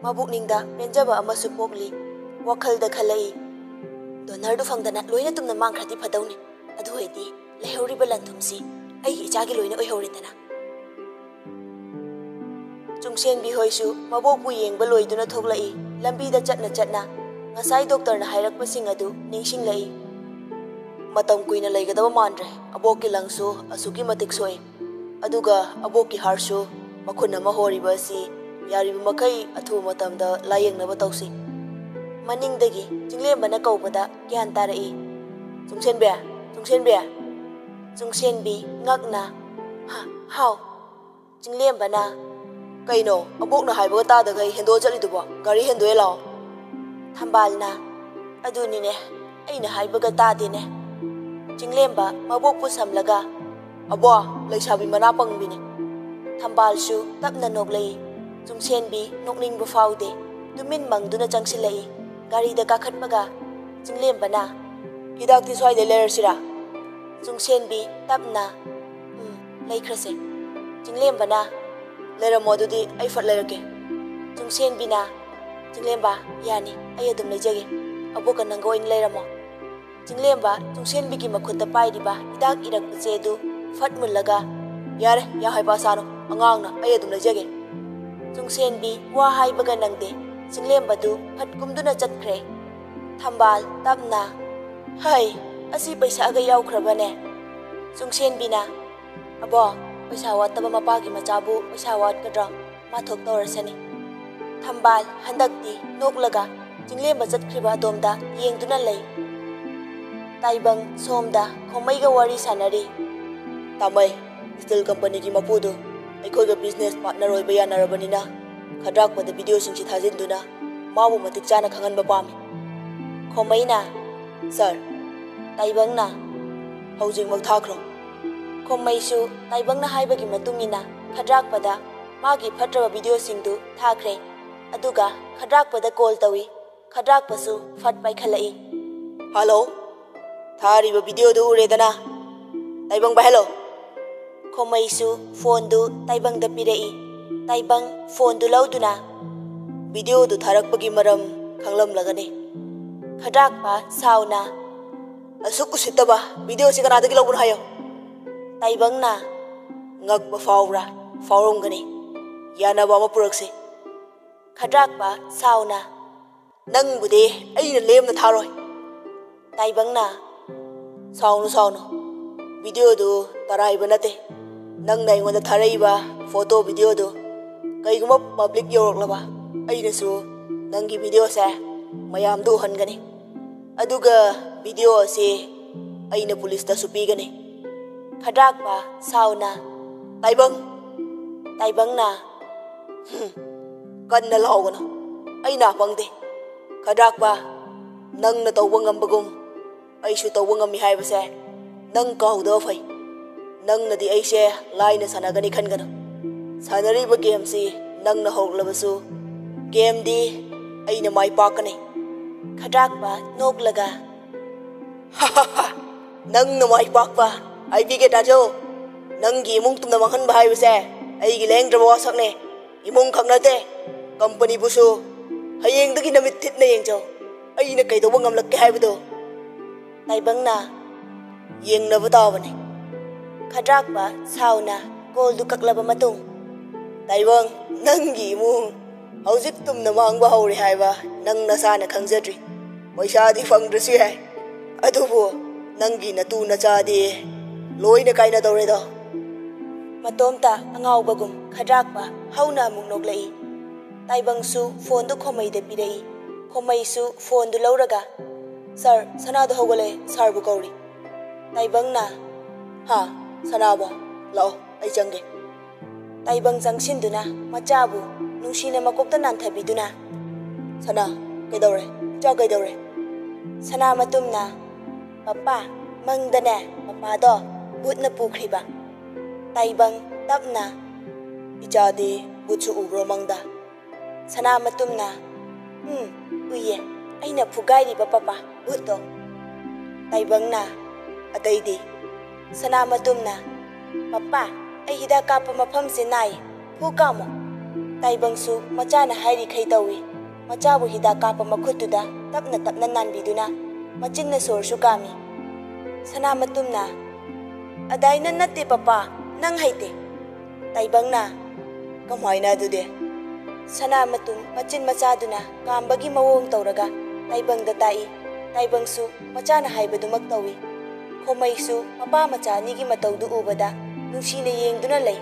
ꯃꯕꯨꯛꯅꯤꯡꯗ ꯄꯦꯟꯖꯕ ꯑꯃꯁꯨ ꯄꯣꯛꯂꯤ꯫ ꯋꯥꯈꯜꯗ ꯈꯜꯂꯛꯏ, "ꯗꯣꯅꯔꯗꯨ ꯐꯪꯗꯅ ꯂꯣꯏꯅ ꯇꯨꯝꯅ ꯃꯥꯡꯈ꯭ꯔꯗꯤ ꯐꯗꯧꯅꯤ꯫ ꯑꯗꯨ ꯑꯣꯏꯔꯗꯤ ꯂꯩꯍꯧꯔꯤꯕ ꯂꯟ ꯊꯨꯝꯁꯤ ꯑꯩꯒꯤ ꯏꯆꯥꯒꯤ ꯂꯣꯏꯅ ꯑꯣꯏꯍꯧꯔꯦꯗꯅ"꯫ ꯆꯨꯡꯁꯦꯟꯕꯤ ꯍꯣꯏꯁꯨ ꯃꯕꯣꯛꯄꯨ ꯌꯦꯡꯕ ꯂꯣꯏꯗꯨꯅ ꯊꯣꯛꯂꯛꯏ꯫ ꯂꯝꯕꯤꯗ ꯆꯠꯅ ꯆꯠꯅ ꯉꯁꯥꯏ ꯗꯣꯛꯇꯔꯅ ꯍꯥꯏꯔꯛꯄꯁꯤꯡ ꯑꯗꯨ ꯅꯤꯡꯁꯤꯡꯂꯛꯏ꯫ "ꯃꯇꯝ ꯀꯨꯏꯅ ꯂꯩꯒꯗꯕ ꯃꯥꯟꯗ꯭ꯔꯦ꯫ ꯑꯕꯣꯛꯀꯤ ꯂꯪꯁꯨ ꯑꯁꯨꯛꯀꯤ ꯃꯇꯤꯛ ꯁꯣꯛꯏ꯫ ꯑꯗꯨꯒ ꯑꯕꯣꯛꯀꯤ ꯍꯥꯔꯠꯁꯨ ꯃꯈꯨꯟ ꯑꯃ ꯍꯣꯔꯤꯕ ꯑꯁꯤ ꯌꯥꯔꯤꯕ ꯃꯈꯩ ꯑꯊꯨꯕ ꯃꯇꯝꯗ ꯂꯥꯌꯦꯡꯅꯕ ꯇꯧꯁꯤ"꯫ ꯃꯅꯤꯡꯗꯒꯤ ꯆꯤꯡꯂꯦꯝꯕꯅ ꯀꯧꯕꯗ ꯒ꯭ꯌꯥꯟ ꯇꯥꯔꯛꯏ꯫ "ꯆꯨꯡꯁꯦꯟꯕꯤ! ꯆꯨꯡꯁꯦꯟꯕꯤ!" ꯆꯨꯡꯁꯦꯟꯕꯤ ꯉꯛꯅ, "ꯍꯥ, ꯍꯥꯎ?" ꯆꯤꯡꯂꯦꯝꯕꯅ, "ꯀꯩꯅꯣ, ꯑꯕꯣꯛꯅ ꯍꯥꯏꯕꯒ ꯇꯥꯗꯈꯩ ꯍꯦꯟꯗꯣꯛꯑ ꯆꯠꯂꯤꯗꯨꯕꯣ? ꯒꯥꯔꯤ ꯍꯦꯟꯗꯣꯛꯑꯦ ꯂꯥꯛꯑꯣ"꯫ ꯊꯝꯕꯥꯜꯅ, "ꯑꯗꯨꯅꯤꯅꯦ, ꯑꯩꯅ ꯍꯥꯏꯕꯒ ꯇꯥꯗꯦꯅꯦ"꯫ ꯆꯤꯡꯂꯦꯝꯕ ꯃꯕꯣꯛꯄꯨ ꯁꯝꯂꯒ, "ꯑꯕꯣ, ꯂꯩꯁꯥꯕꯤ ꯃꯅꯥ ꯄꯪꯕꯤꯅꯤ"꯫ ꯊꯝꯕꯥꯜꯁꯨ ꯇꯞꯅ ꯅꯣꯛꯂꯛꯏ꯫ ꯆꯨꯡꯁꯦꯟꯕꯤ ꯅꯣꯛꯅꯤꯡꯕ ꯐꯥꯎꯗꯦ꯫ ꯇꯨꯃꯤꯟ ꯃꯪꯗꯨꯅ ꯆꯪꯁꯤꯜꯂꯛꯏ꯫ ꯒꯥꯔꯤꯗ ꯀꯥꯈꯠꯄꯒ ꯆꯤꯡꯂꯦꯝꯕꯅ, "ꯍꯤꯗꯥꯛꯇꯤ ꯁ꯭ꯋꯥꯏꯗꯩ ꯂꯩꯔꯁꯤꯔꯥ?" ꯆꯨꯡꯁꯦꯟꯕꯤ ꯇꯞꯅ, "ꯎꯝ, ꯂꯩꯈ꯭ꯔꯁꯦ"꯫ ꯆꯤꯡꯂꯦꯝꯕꯅ, "ꯂꯩꯔꯝꯃꯣ, ꯑꯗꯨꯗꯤ ꯑꯩ ꯐꯠ ꯂꯩꯔꯛꯀꯦ"꯫ ꯆꯨꯡꯁꯦꯟꯕꯤꯅ, "ꯆꯤꯡꯂꯦꯝꯕ, ꯌꯥꯅꯤ, ꯑꯩ ꯑꯗꯨꯝ ꯂꯩꯖꯒꯦ꯫ ꯑꯕꯣꯛꯀ ꯅꯪꯒ ꯑꯣꯏꯅ ꯂꯩꯔꯝꯃꯣ"꯫ ꯆꯤꯡꯂꯦꯝꯕ ꯆꯨꯡꯁꯦꯟꯕꯤꯒꯤ ꯃꯈꯨꯠꯇ ꯄꯥꯏꯔꯤꯕ ꯍꯤꯗꯥꯛ ꯏꯔꯛꯄ ꯆꯦꯗꯨ ꯐꯠ ꯃꯨꯜꯂꯒ, "ꯌꯥꯔꯦ, ꯌꯥꯝ ꯍꯩꯄꯥ ꯁꯥꯅꯨ, ꯑꯉꯥꯡꯅ ꯑꯩ ꯑꯗꯨꯝ ꯂꯩꯖꯒꯦ"꯫ ꯆꯨꯡꯁꯦꯟꯕꯤ ꯋꯥ ꯍꯥꯏꯕꯒ ꯅꯪꯗꯦ, ꯆꯤꯡꯂꯦꯝꯕꯗꯨ ꯐꯠ ꯀꯨꯝꯗꯨꯅ ꯆꯠꯈ꯭ꯔꯦ꯫ ꯊꯝꯕꯥꯜ ꯇꯞꯅ, "ꯍꯩ, ꯑꯁꯤ ꯄꯩꯁꯥꯒ ꯌꯥꯎꯈ꯭ꯔꯕꯅꯦ"꯫ ꯆꯨꯡꯁꯦꯟꯕꯤꯅ, "ꯑꯕꯣ, ꯄꯩꯁꯥ ꯋꯥꯠꯇꯕ ꯃꯄꯥꯒꯤ ꯃꯆꯥꯕꯨ ꯄꯩꯁꯥ ꯋꯥꯠꯀꯗ꯭ꯔꯣ? ꯃꯥ ꯊꯣꯛ ꯇꯧꯔꯁꯅꯤ"꯫ ꯊꯝꯕꯥꯜ ꯍꯟꯗꯛꯇꯤ ꯅꯣꯛꯂꯒ ꯆꯤꯡꯂꯦꯝꯕ ꯆꯠꯈ꯭ꯔꯤꯕ ꯑꯗꯣꯝꯗ ꯌꯦꯡꯗꯨꯅ ꯂꯩ꯫ ꯇꯥꯏꯕꯪ ꯁꯣꯝꯗ ꯈꯣꯃꯩꯒ ꯋꯥꯔꯤ ꯁꯥꯟꯅꯔꯤ꯫ "ꯇꯥꯃꯩ, ꯁ꯭ꯇꯤꯜ ꯀꯝꯄꯅꯤꯒꯤ ꯃꯄꯨꯗꯨ ꯑꯩꯈꯣꯏꯒ ꯕꯤꯖꯤꯅꯦꯁ ꯄꯥꯔꯠꯅꯔ ꯑꯣꯏꯕ ꯌꯥꯅꯔꯕꯅꯤꯅ, ꯈꯗ꯭ꯔꯥꯛꯄꯗ ꯚꯤꯗꯤꯑꯣꯁꯤꯡꯁꯤ ꯊꯥꯖꯤꯟꯗꯨꯅ ꯃꯥꯕꯨ ꯃꯇꯤꯛ ꯆꯥꯅ ꯈꯪꯍꯟꯕ ꯄꯥꯝꯃꯤ"꯫ ꯈꯣꯃꯩꯅ, "ꯁꯥꯔ"꯫ ꯇꯥꯏꯕꯪꯅ, "ꯍꯧꯖꯤꯛꯃꯛ ꯊꯥꯈ꯭ꯔꯣ"꯫ ꯈꯣꯃꯩꯁꯨ ꯇꯥꯏꯕꯪꯅ ꯍꯥꯏꯕꯒꯤ ꯃꯇꯨꯡ ꯏꯟꯅ ꯈꯗ꯭ꯔꯥꯛꯄꯗ ꯃꯥꯒꯤ ꯐꯠꯇ꯭ꯔꯕ ꯚꯤꯗꯤꯑꯣꯁꯤꯡꯗꯨ ꯊꯥꯈ꯭ꯔꯦ꯫ ꯑꯗꯨꯒ ꯈꯗ꯭ꯔꯥꯛꯄꯗ ꯀꯣꯜ ꯇꯧꯏ꯫ ꯈꯗ꯭ꯔꯥꯛꯄꯁꯨ ꯐꯠ ꯄꯥꯏꯈꯠꯂꯛꯏ꯫ "ꯍꯜꯂꯣ, ꯊꯥꯔꯤꯕ ꯚꯤꯗꯤꯑꯣꯗꯨ ꯎꯔꯦꯗꯅ?" ꯇꯥꯏꯕꯪ ꯄꯥꯏꯍꯜꯂꯣ꯫ ꯈꯣꯃꯩꯁꯨ ꯐꯣꯟꯗꯨ ꯇꯥꯏꯕꯪꯗ ꯄꯤꯔꯛꯏ꯫ ꯇꯥꯏꯕꯪ ꯐꯣꯟꯗꯨ ꯂꯧꯗꯨꯅ ꯚꯤꯗꯤꯑꯣꯗꯨ ꯊꯥꯔꯛꯄꯒꯤ ꯃꯔꯝ ꯈꯪꯂꯝꯂꯒꯅꯤ꯫ ꯈꯗ꯭ꯔꯥꯛꯄ ꯁꯥꯎꯅ, "ꯑꯁꯨꯛ ꯎꯁꯤꯠꯇꯕ ꯚꯤꯗꯤꯑꯣꯁꯤ ꯀꯅꯥꯗꯒꯤ ꯂꯧꯕꯅꯣ ꯍꯥꯏꯌꯣ?" ꯇꯥꯏꯕꯪꯅ, "ꯉꯛꯄ ꯐꯥꯎꯕ꯭ꯔꯥ? ꯐꯥꯎꯔꯝꯒꯅꯤ꯫ ꯌꯥꯅꯕ ꯑꯃ ꯄꯨꯔꯛꯁꯤ꯫" ꯈꯗ꯭ꯔꯥꯛꯄ ꯁꯥꯎꯅ, "ꯅꯪꯕꯨꯗꯤ ꯑꯩꯅ ꯂꯦꯝꯅ ꯊꯥꯔꯣꯏ꯫" ꯇꯥꯏꯕꯪꯅ, "ꯁꯥꯎꯅꯨ, ꯁꯥꯎꯅꯨ꯫ ꯚꯤꯗꯤꯑꯣꯗꯨ ꯇꯔꯥꯏꯕ ꯅꯠꯇꯦ꯫ ꯅꯪꯅ ꯑꯩꯉꯣꯟꯗ ꯊꯥꯔꯛꯏꯕ ꯐꯣꯇꯣ ꯚꯤꯗꯤꯑꯣꯗꯨ ꯀꯩꯒꯨꯝꯕ ꯄꯕ꯭ꯂꯤꯛ ꯌꯧꯔꯛꯂꯕ, ꯑꯩꯅꯁꯨ ꯅꯪꯒꯤ ꯚꯤꯗꯤꯑꯣꯁꯦ ꯃꯌꯥꯝꯗ ꯎꯍꯟꯒꯅꯤ꯫ ꯑꯗꯨꯒ ꯚꯤꯗꯤꯑꯣ ꯑꯁꯤ ꯑꯩꯅ ꯄꯨꯂꯤꯁꯇꯁꯨ ꯄꯤꯒꯅꯤ꯫" ꯈꯗ꯭ꯔꯥꯛꯄ ꯁꯥꯎꯅ, "ꯇꯥꯏꯕꯪ!" ꯇꯥꯏꯕꯪꯅ, "ꯍꯨꯝ, ꯀꯟꯅ ꯂꯥꯎꯒꯅꯨ꯫ ꯑꯩ ꯅꯥ ꯄꯪꯗꯦ꯫ ꯈꯗ꯭ꯔꯥꯛꯄ, ꯅꯪꯅ ꯇꯧꯕ ꯉꯝꯕꯒꯨꯝ ꯑꯩꯁꯨ ꯇꯧꯕ ꯉꯝꯃꯤ ꯍꯥꯏꯕꯁꯦ ꯅꯪ ꯀꯥꯎꯗꯕ ꯐꯩ꯫ ꯅꯪꯅꯗꯤ ꯑꯩꯁꯦ ꯂꯥꯏꯅ ꯁꯥꯟꯅꯒꯅꯤ ꯈꯟꯒꯅꯨ꯫ ꯁꯥꯟꯅꯔꯤꯕ ꯒꯦꯝꯁꯤ ꯅꯪꯅ ꯍꯧꯔꯛꯂꯕꯁꯨ, ꯒꯦꯝꯗꯤ ꯑꯩꯅ ꯃꯥꯏ ꯄꯥꯛꯀꯅꯤ꯫" ꯈꯗ꯭ꯔꯥꯛꯄ ꯅꯣꯛꯂꯒ, "ꯅꯪꯅ ꯃꯥꯏ ꯄꯥꯛꯄ ꯍꯥꯏꯕꯤꯒꯦ ꯇꯥꯖꯧ꯫ ꯅꯪꯒꯤ ꯏꯃꯨꯡ ꯇꯨꯝꯅ ꯃꯥꯡꯍꯟꯕ ꯍꯥꯏꯕꯁꯦ ꯑꯩꯒꯤ ꯂꯦꯡꯗ꯭ꯔꯕ ꯋꯥꯁꯛꯅꯦ꯫ ꯏꯃꯨꯡ ꯈꯛ ꯅꯠꯇꯦ, ꯀꯝꯄꯅꯤꯕꯨꯁꯨ ꯍꯌꯦꯡꯗꯒꯤ ꯅꯃꯤꯠ ꯊꯤꯠꯅ ꯌꯦꯡꯖꯧ꯫ ꯑꯩꯅ ꯀꯩꯗꯧꯕ ꯉꯝꯂꯛꯀꯦ ꯍꯥꯏꯕꯗꯨ ꯇꯥꯏꯕꯪꯅ ꯌꯦꯡꯅꯕ ꯇꯥꯕꯅꯤ꯫" ꯈꯗ꯭ꯔꯥꯛꯄ ꯁꯥꯎꯅ ꯀꯣꯜꯗꯨ ꯀꯛꯂꯕ ꯃꯇꯨꯡ, "ꯇꯥꯏꯕꯪ, ꯅꯪꯒꯤ ꯏꯃꯨꯡ ꯍꯧꯖꯤꯛ ꯇꯨꯝꯅ ꯃꯥꯡꯕ ꯍꯧꯔꯦ ꯍꯥꯏꯕ ꯅꯪ ꯅꯁꯥꯅ ꯈꯪꯖꯗ꯭ꯔꯤ꯫ ꯄꯩꯁꯥꯗꯤ ꯐꯪꯗ꯭ꯔꯁꯨ ꯌꯥꯏ, ꯑꯗꯨꯕꯨ ꯅꯪꯒꯤ ꯅꯇꯨ ꯅꯆꯥꯗꯤ ꯂꯣꯏꯅ ꯀꯥꯏꯅꯗꯧꯔꯦꯗꯣ꯫" ꯃꯇꯣꯝꯇ ꯑꯉꯥꯎꯕꯒꯨꯝ ꯈꯗ꯭ꯔꯥꯛꯄ ꯍꯧꯅ ꯑꯃꯨꯛ ꯅꯣꯛꯂꯛꯏ꯫ ꯇꯥꯏꯕꯪꯁꯨ ꯐꯣꯟꯗꯨ ꯈꯣꯃꯩꯗ ꯄꯤꯔꯛꯏ꯫ ꯈꯣꯃꯩꯁꯨ ꯐꯣꯟꯗꯨ ꯂꯧꯔꯒ, "ꯁꯥꯔ, ꯁꯅꯥꯗꯣ ꯍꯧꯒꯠꯂꯦ, ꯁꯥꯔꯕꯨ ꯀꯧꯔꯤ꯫" ꯇꯥꯏꯕꯪꯅ, "ꯍꯥ, ꯁꯅꯥꯕꯣ? ꯂꯥꯛꯑꯣ, ꯑꯩ ꯆꯪꯒꯦ꯫" ꯇꯥꯏꯕꯪ ꯆꯪꯁꯤꯟꯗꯨꯅ ꯃꯆꯥꯕꯨ ꯅꯨꯡꯁꯤꯅ ꯃꯀꯣꯛꯇ ꯅꯥꯟꯊꯕꯤꯗꯨꯅ, "ꯁꯅꯥ, ꯀꯩꯗꯧꯔꯦ? ꯏꯆꯥ ꯀꯩꯗꯧꯔꯦ?" ꯁꯅꯥ ꯃꯇꯨꯝꯅ, "ꯄꯄꯥ, ꯃꯪꯗꯅꯦ ꯄꯄꯥꯗꯣ ꯚꯨꯠꯅ ꯄꯨꯈ꯭ꯔꯤꯕ꯫" ꯇꯥꯏꯕꯪ ꯇꯞꯅ, "ꯏꯆꯥꯗꯤ ꯚꯨꯠꯁꯨ ꯎꯕ꯭ꯔꯣ ꯃꯪꯗ?" ꯁꯅꯥ ꯃꯇꯨꯝꯅ, "ꯎꯝ, ꯎꯏꯌꯦ, ꯑꯩꯅ ꯐꯨꯒꯥꯏꯔꯤꯕ ꯄꯄꯥ ꯚꯨꯠꯇꯣ꯫" ꯇꯥꯏꯕꯪꯅ, "ꯑꯇꯩꯗꯤ?" ꯁꯅꯥꯃꯇꯨꯝꯅ, "ꯄꯄꯥ, ꯑꯩ ꯍꯤꯗꯥꯛ ꯀꯥꯞꯄ ꯃꯐꯝꯁꯦ ꯅꯥꯏ, ꯐꯨ ꯀꯥꯝꯃꯣ꯫" ꯇꯥꯏꯕꯪꯁꯨ ꯃꯆꯥꯅ ꯍꯥꯏꯔꯤꯈꯩ ꯇꯧꯏ꯫ ꯃꯆꯥꯕꯨ ꯍꯤꯗꯥꯛ ꯀꯥꯞꯄ ꯃꯈꯨꯠꯇꯨꯗ ꯇꯞꯅ ꯇꯞꯅ ꯅꯥꯟꯕꯤꯗꯨꯅ ꯃꯆꯤꯟꯅ ꯁꯣꯔꯁꯨ ꯀꯥꯝꯃꯤ꯫ ꯁꯅꯥꯃꯇꯨꯝꯅ, "ꯑꯗꯥꯏꯅ ꯅꯠꯇꯦ ꯄꯄꯥ, ꯅꯪ ꯍꯩꯇꯦ꯫" ꯇꯥꯏꯕꯪꯅ, "ꯀꯃꯥꯏꯅ ꯑꯗꯨꯗꯤ?" ꯁꯅꯥꯃꯇꯨꯝ ꯃꯆꯤꯟ ꯃꯆꯥꯗꯨꯅ ꯀꯥꯝꯕꯒꯤ ꯃꯑꯣꯡ ꯇꯧꯔꯒ ꯇꯥꯏꯕꯪꯗ ꯇꯥꯛꯏ꯫ ꯇꯥꯏꯕꯪꯁꯨ ꯃꯆꯥꯅ ꯍꯥꯏꯕꯗꯨꯃꯛ ꯇꯧꯏ꯫ ꯈꯣꯃꯩꯁꯨ ꯃꯄꯥ ꯃꯆꯥ ꯑꯅꯤꯒꯤ ꯃꯇꯧꯗꯨ ꯎꯕꯗ ꯅꯨꯡꯁꯤꯅ ꯌꯦꯡꯗꯨꯅ ꯂꯩ꯫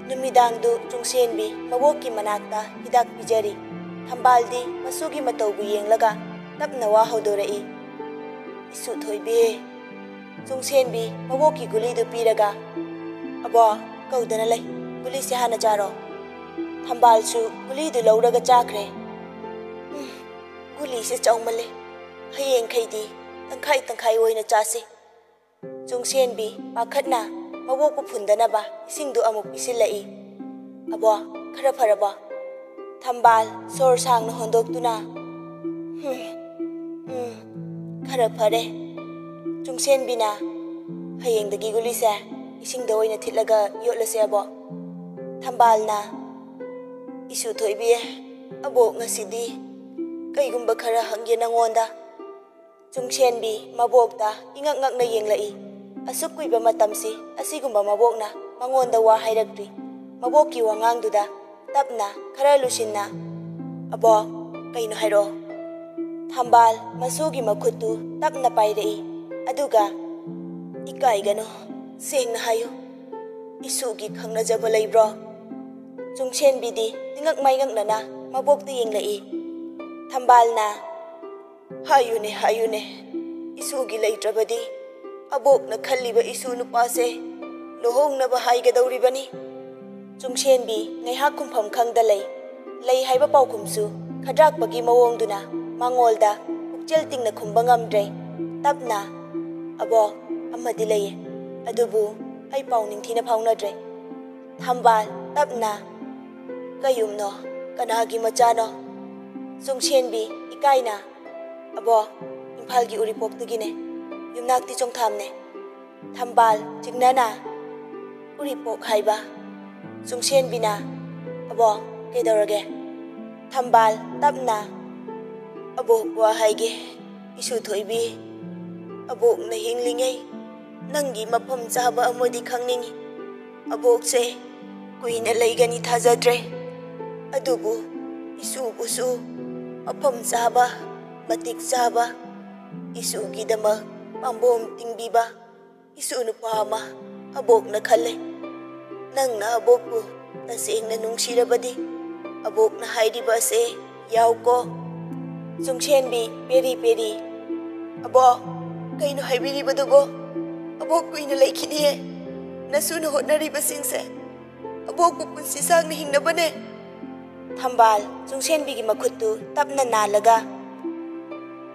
ꯅꯨꯃꯤꯗꯥꯡꯗꯨ ꯆꯨꯡꯁꯦꯟꯕꯤ ꯃꯕꯣꯛꯀꯤ ꯃꯅꯥꯛꯇ ꯍꯤꯗꯥꯛ ꯄꯤꯖꯔꯤ꯫ ꯊꯝꯕꯥꯜꯗꯤ ꯃꯁꯨꯒꯤ ꯃꯇꯧꯕꯨ ꯌꯦꯡꯂꯒ ꯇꯞꯅ ꯋꯥ ꯍꯧꯗꯣꯔꯛꯏ, "ꯏꯁꯨ ꯊꯣꯏꯕꯤ꯫" ꯆꯨꯡꯁꯦꯟꯕꯤ ꯃꯕꯣꯛꯀꯤ ꯒꯨꯂꯤꯗꯨ ꯄꯤꯔꯒ, "ꯑꯕꯣ, ꯀꯧꯗꯅ ꯂꯩ, ꯒꯨꯂꯤꯁꯦ ꯍꯥꯟꯅ ꯆꯥꯔꯣ꯫" ꯊꯝꯕꯥꯜꯁꯨ ꯒꯨꯂꯤꯗꯨ ꯂꯧꯔꯒ ꯆꯥꯈ꯭ꯔꯦ꯫ "ꯎꯝ, ꯒꯨꯂꯤꯁꯦ ꯆꯥꯎꯃꯜꯂꯦ, ꯍꯌꯦꯡꯈꯩꯗꯤ ꯇꯪꯈꯥꯏ ꯇꯪꯈꯥꯏ ꯑꯣꯏꯅ ꯆꯥꯁꯤ꯫" ꯆꯨꯡꯁꯦꯟꯕꯤ ꯄꯥꯈꯠꯅ ꯃꯕꯣꯛꯄꯨ ꯐꯨꯟꯗꯅꯕ ꯏꯁꯤꯡꯗꯨ ꯑꯃꯨꯛ ꯄꯤꯁꯤꯜꯂꯛꯏ꯫ "ꯑꯕꯣ, ꯈꯔ ꯐꯔꯕꯣ?" ꯊꯝꯕꯥꯜ ꯁꯣꯔ ꯁꯥꯡꯅ ꯍꯣꯟꯗꯣꯛꯇꯨꯅ, "ꯍꯨꯝ, ꯎꯝ, ꯈꯔ ꯐꯔꯦ꯫" ꯆꯨꯡꯁꯦꯟꯕꯤꯅ, "ꯍꯌꯦꯡꯗꯒꯤ ꯒꯨꯂꯤꯁꯦ ꯏꯁꯤꯡꯗ ꯑꯣꯏꯅ ꯊꯤꯠꯂꯒ ꯌꯣꯠꯂꯁꯦ ꯑꯕꯣ꯫" ꯊꯝꯕꯥꯜꯅ, "ꯏꯁꯨ ꯊꯣꯏꯕꯤ, ꯑꯕꯣꯛ ꯉꯁꯤꯗꯤ ꯀꯩꯒꯨꯝꯕ ꯈꯔ ꯍꯪꯒꯦ ꯅꯪꯉꯣꯟꯗ꯫" ꯆꯨꯡꯁꯦꯟꯕꯤ ꯃꯕꯣꯛꯇ ꯏꯉꯛ ꯉꯛꯅ ꯌꯦꯡꯂꯛꯏ꯫ ꯑꯁꯨꯛ ꯀꯨꯏꯕ ꯃꯇꯝꯁꯤ ꯑꯁꯤꯒꯨꯝꯕ ꯃꯕꯣꯛꯅ ꯃꯉꯣꯟꯗ ꯋꯥ ꯍꯥꯏꯔꯛꯇ꯭ꯔꯤ꯫ ꯃꯕꯣꯛꯀꯤ ꯋꯥꯉꯥꯡꯗꯨꯗ ꯇꯞꯅ, ꯈꯔ ꯂꯨꯁꯤꯟꯅ, "ꯑꯕꯣꯛ, ꯀꯩꯅꯣ ꯍꯥꯏꯔꯛꯑꯣ꯫" ꯊꯝꯕꯥꯜ ꯃꯁꯨꯒꯤ ꯃꯈꯨꯠꯇꯨ ꯇꯞꯅ ꯄꯥꯏꯔꯛꯏ꯫ ꯑꯗꯨꯒ, "ꯏꯀꯥꯏꯒꯅꯨ, ꯁꯦꯡꯅ ꯍꯥꯏꯌꯨ, ꯏꯁꯨꯒꯤ ꯈꯪꯅꯖꯕ ꯂꯩꯕ꯭ꯔꯣ?" ꯆꯨꯡꯁꯦꯟꯕꯤꯗꯤ ꯏꯉꯛ ꯃꯥꯏꯉꯛꯅꯅ ꯃꯕꯣꯛꯇ ꯌꯦꯡꯂꯛꯏ꯫ ꯊꯝꯕꯥꯜꯅ, "ꯍꯥꯏꯌꯨꯅꯦ, ꯍꯥꯏꯌꯨꯅꯦ, ꯏꯁꯨꯒꯤ ꯂꯩꯇ꯭ꯔꯕꯗꯤ ꯑꯕꯣꯛꯅ ꯈꯜꯂꯤꯕ ꯏꯁꯨ ꯅꯨꯄꯥꯁꯦ ꯂꯨꯍꯣꯡꯅꯕ ꯍꯥꯏꯒꯗꯧꯔꯤꯕꯅꯤ꯫" ꯆꯨꯡꯁꯦꯟꯕꯤ ꯉꯥꯏꯍꯥꯛ ꯈꯨꯝꯐꯝ ꯈꯪꯗ ꯂꯩ꯫ ꯂꯩ ꯍꯥꯏꯕ ꯄꯥꯎꯈꯨꯝꯁꯨ ꯈꯗ꯭ꯔꯥꯛꯄꯒꯤ ꯃꯑꯣꯡꯗꯨꯅ ꯃꯉꯣꯜꯗ ꯄꯨꯛꯆꯦꯜ ꯇꯤꯡꯅ ꯈꯨꯝꯕ ꯉꯝꯗ꯭ꯔꯦ꯫ ꯇꯞꯅ, "ꯑꯕꯣꯛ, ꯑꯃꯗꯤ ꯂꯩꯌꯦ, ꯑꯗꯨꯕꯨ ꯑꯩ ꯄꯥꯎ ꯅꯤꯡꯊꯤꯅ ꯐꯥꯎꯅꯗ꯭ꯔꯦ꯫" ꯊꯝꯕꯥꯜ ꯇꯞꯅ, "ꯀꯌꯨꯝꯅꯣ? ꯀꯅꯥꯒꯤ ꯃꯆꯥꯅꯣ?" ꯆꯨꯡꯁꯦꯟꯕꯤ ꯏꯀꯥꯏꯅ, "ꯑꯕꯣꯛ, ꯏꯝꯐꯥꯜꯒꯤ ꯎꯔꯤꯄꯣꯛꯇꯒꯤꯅꯦ꯫" ꯌꯨꯝꯅꯥꯛꯇꯤ ꯆꯣꯡꯊꯥꯝꯅꯦ꯫ ꯊꯝꯕꯥꯜ ꯆꯤꯡꯅꯅ ꯎꯔꯤꯄꯣꯛ ꯍꯥꯏꯕ꯫ ꯆꯨꯡꯁꯦꯟꯕꯤꯅ, "ꯑꯕꯣ, ꯀꯩꯗꯧꯔꯒꯦ?" ꯊꯝꯕꯥꯜ ꯇꯞꯅ, "ꯑꯕꯣꯛ, ꯋꯥ ꯍꯥꯏꯒꯦ, ꯏꯁꯨ ꯊꯣꯏꯕꯤ꯫ ꯑꯕꯣꯛꯅ ꯍꯤꯡꯂꯤꯉꯩ ꯅꯪꯒꯤ ꯃꯐꯝ ꯆꯥꯕ ꯑꯃꯗꯤ ꯈꯪꯅꯤꯡꯏ꯫ ꯑꯕꯣꯛꯁꯦ ꯀꯨꯏꯅ ꯂꯩꯒꯅꯤ ꯊꯥꯖꯗ꯭ꯔꯦ꯫ ꯑꯗꯨꯕꯨ ꯏꯁꯨꯕꯨꯁꯨ ꯃꯐꯝ ꯆꯥꯕ, ꯃꯇꯤꯛ ꯆꯥꯕ, ꯏꯁꯨꯒꯤꯗꯃꯛ ꯄꯥꯝꯕꯣꯝ ꯇꯤꯡꯕꯤꯕ ꯏꯁꯨ ꯅꯨꯄꯥ ꯑꯃ ꯑꯕꯣꯛꯅ ꯈꯜꯂꯦ꯫ ꯅꯪꯅ ꯑꯕꯣꯛꯄꯨ ꯇꯁꯦꯡꯅ ꯅꯨꯡꯁꯤꯔꯕꯗꯤ ꯑꯕꯣꯛꯅ ꯍꯥꯏꯔꯤꯕ ꯑꯁꯦ ꯌꯥꯎꯀꯣ꯫" ꯆꯨꯡꯁꯦꯟꯕꯤ ꯄꯦꯔꯤ ꯄꯦꯔꯤ, "ꯑꯕꯣ, ꯀꯩꯅꯣ ꯍꯥꯏꯕꯤꯔꯤꯕꯗꯨꯕꯣ? ꯑꯕꯣꯛ ꯀꯨꯏꯅ ꯂꯩꯈꯤꯅꯤꯌꯦ꯫ ꯅꯁꯨꯅ ꯍꯣꯠꯅꯔꯤꯕꯁꯤꯡꯁꯦ ꯑꯕꯣꯛꯄꯨ ꯄꯨꯟꯁꯤ ꯁꯥꯡꯅ ꯍꯤꯡꯅꯕꯅꯦ꯫" ꯊꯝꯕꯥꯜ ꯆꯨꯡꯁꯦꯟꯕꯤꯒꯤ ꯃꯈꯨꯠꯇꯨ ꯇꯞꯅ ꯅꯥꯜꯂꯒ,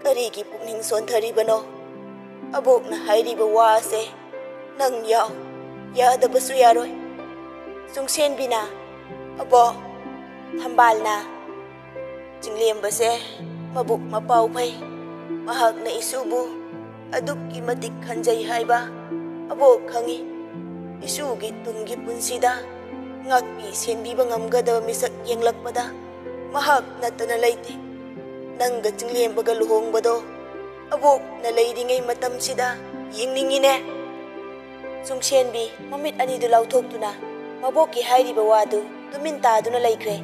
"ꯀꯔꯤꯒꯤ ꯄꯨꯛꯅꯤꯡ ꯁꯣꯟꯊꯔꯤꯕꯅꯣ? ꯑꯕꯣꯛꯅ ꯍꯥꯏꯔꯤꯕ ꯋꯥ ꯑꯁꯦ ꯅꯪ ꯌꯥꯎ ꯌꯥꯗꯕꯁꯨ ꯌꯥꯔꯣꯏ꯫" ꯆꯨꯡꯁꯦꯟꯕꯤꯅ, "ꯑꯕꯣ꯫" ꯊꯝꯕꯥꯜꯅ, "ꯆꯤꯡꯂꯦꯝꯕꯁꯦ ꯃꯕꯨꯛ ꯃꯄꯥꯎ ꯐꯩ꯫ ꯃꯍꯥꯛꯅ ꯏꯁꯨꯕꯨ ꯑꯗꯨꯛꯀꯤ ꯃꯇꯤꯛ ꯈꯟꯖꯩ ꯍꯥꯏꯕ ꯑꯕꯣꯛ ꯈꯪꯏ꯫ ꯏꯁꯨꯒꯤ ꯇꯨꯡꯒꯤ ꯄꯨꯟꯁꯤꯗ ꯉꯥꯛꯄꯤ ꯁꯦꯟꯕꯤꯕ ꯉꯝꯒꯗꯕ ꯃꯤꯁꯛ ꯌꯦꯡꯂꯛꯄꯗ ꯃꯍꯥꯛ ꯅꯠꯇꯅ ꯂꯩꯇꯦ꯫ ꯅꯪꯒ ꯆꯤꯡꯂꯦꯝꯕꯒ ꯂꯨꯍꯣꯡꯕꯗꯣ ꯑꯕꯣꯛꯅ ꯂꯩꯔꯤꯉꯩ ꯃꯇꯝꯁꯤꯗ ꯌꯦꯡꯅꯤꯡꯉꯤꯅꯦ꯫" ꯆꯨꯡꯁꯦꯟꯕꯤ ꯃꯃꯤꯠ ꯑꯅꯤꯗꯨ ꯂꯥꯎꯊꯣꯛꯇꯨꯅ ꯃꯕꯣꯛꯀꯤ ꯍꯥꯏꯔꯤꯕ ꯋꯥꯗꯨ ꯇꯨꯃꯤꯟ ꯇꯥꯗꯨꯅ ꯂꯩꯈ꯭ꯔꯦ꯫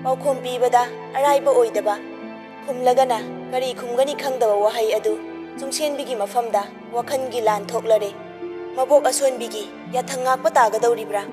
ꯄꯥꯎꯈꯨꯝ ꯄꯤꯕꯗ ꯑꯔꯥꯏꯕ ꯑꯣꯏꯗꯕ, ꯈꯨꯝꯂꯒꯅ ꯀꯔꯤ ꯈꯨꯝꯒꯅꯤ ꯈꯪꯗꯕ ꯋꯥꯍꯩ ꯑꯗꯨ ꯆꯨꯡꯁꯦꯟꯕꯤꯒꯤ ꯃꯐꯝꯗ ꯋꯥꯈꯜꯒꯤ ꯂꯥꯟ ꯊꯣꯛꯂꯔꯦ꯫ ꯃꯕꯣꯛ ꯑꯁꯣꯟꯕꯤꯒꯤ ꯌꯥꯊꯪ ꯉꯥꯛꯄ ꯇꯥꯒꯗꯧꯔꯤꯕ꯭ꯔꯥ?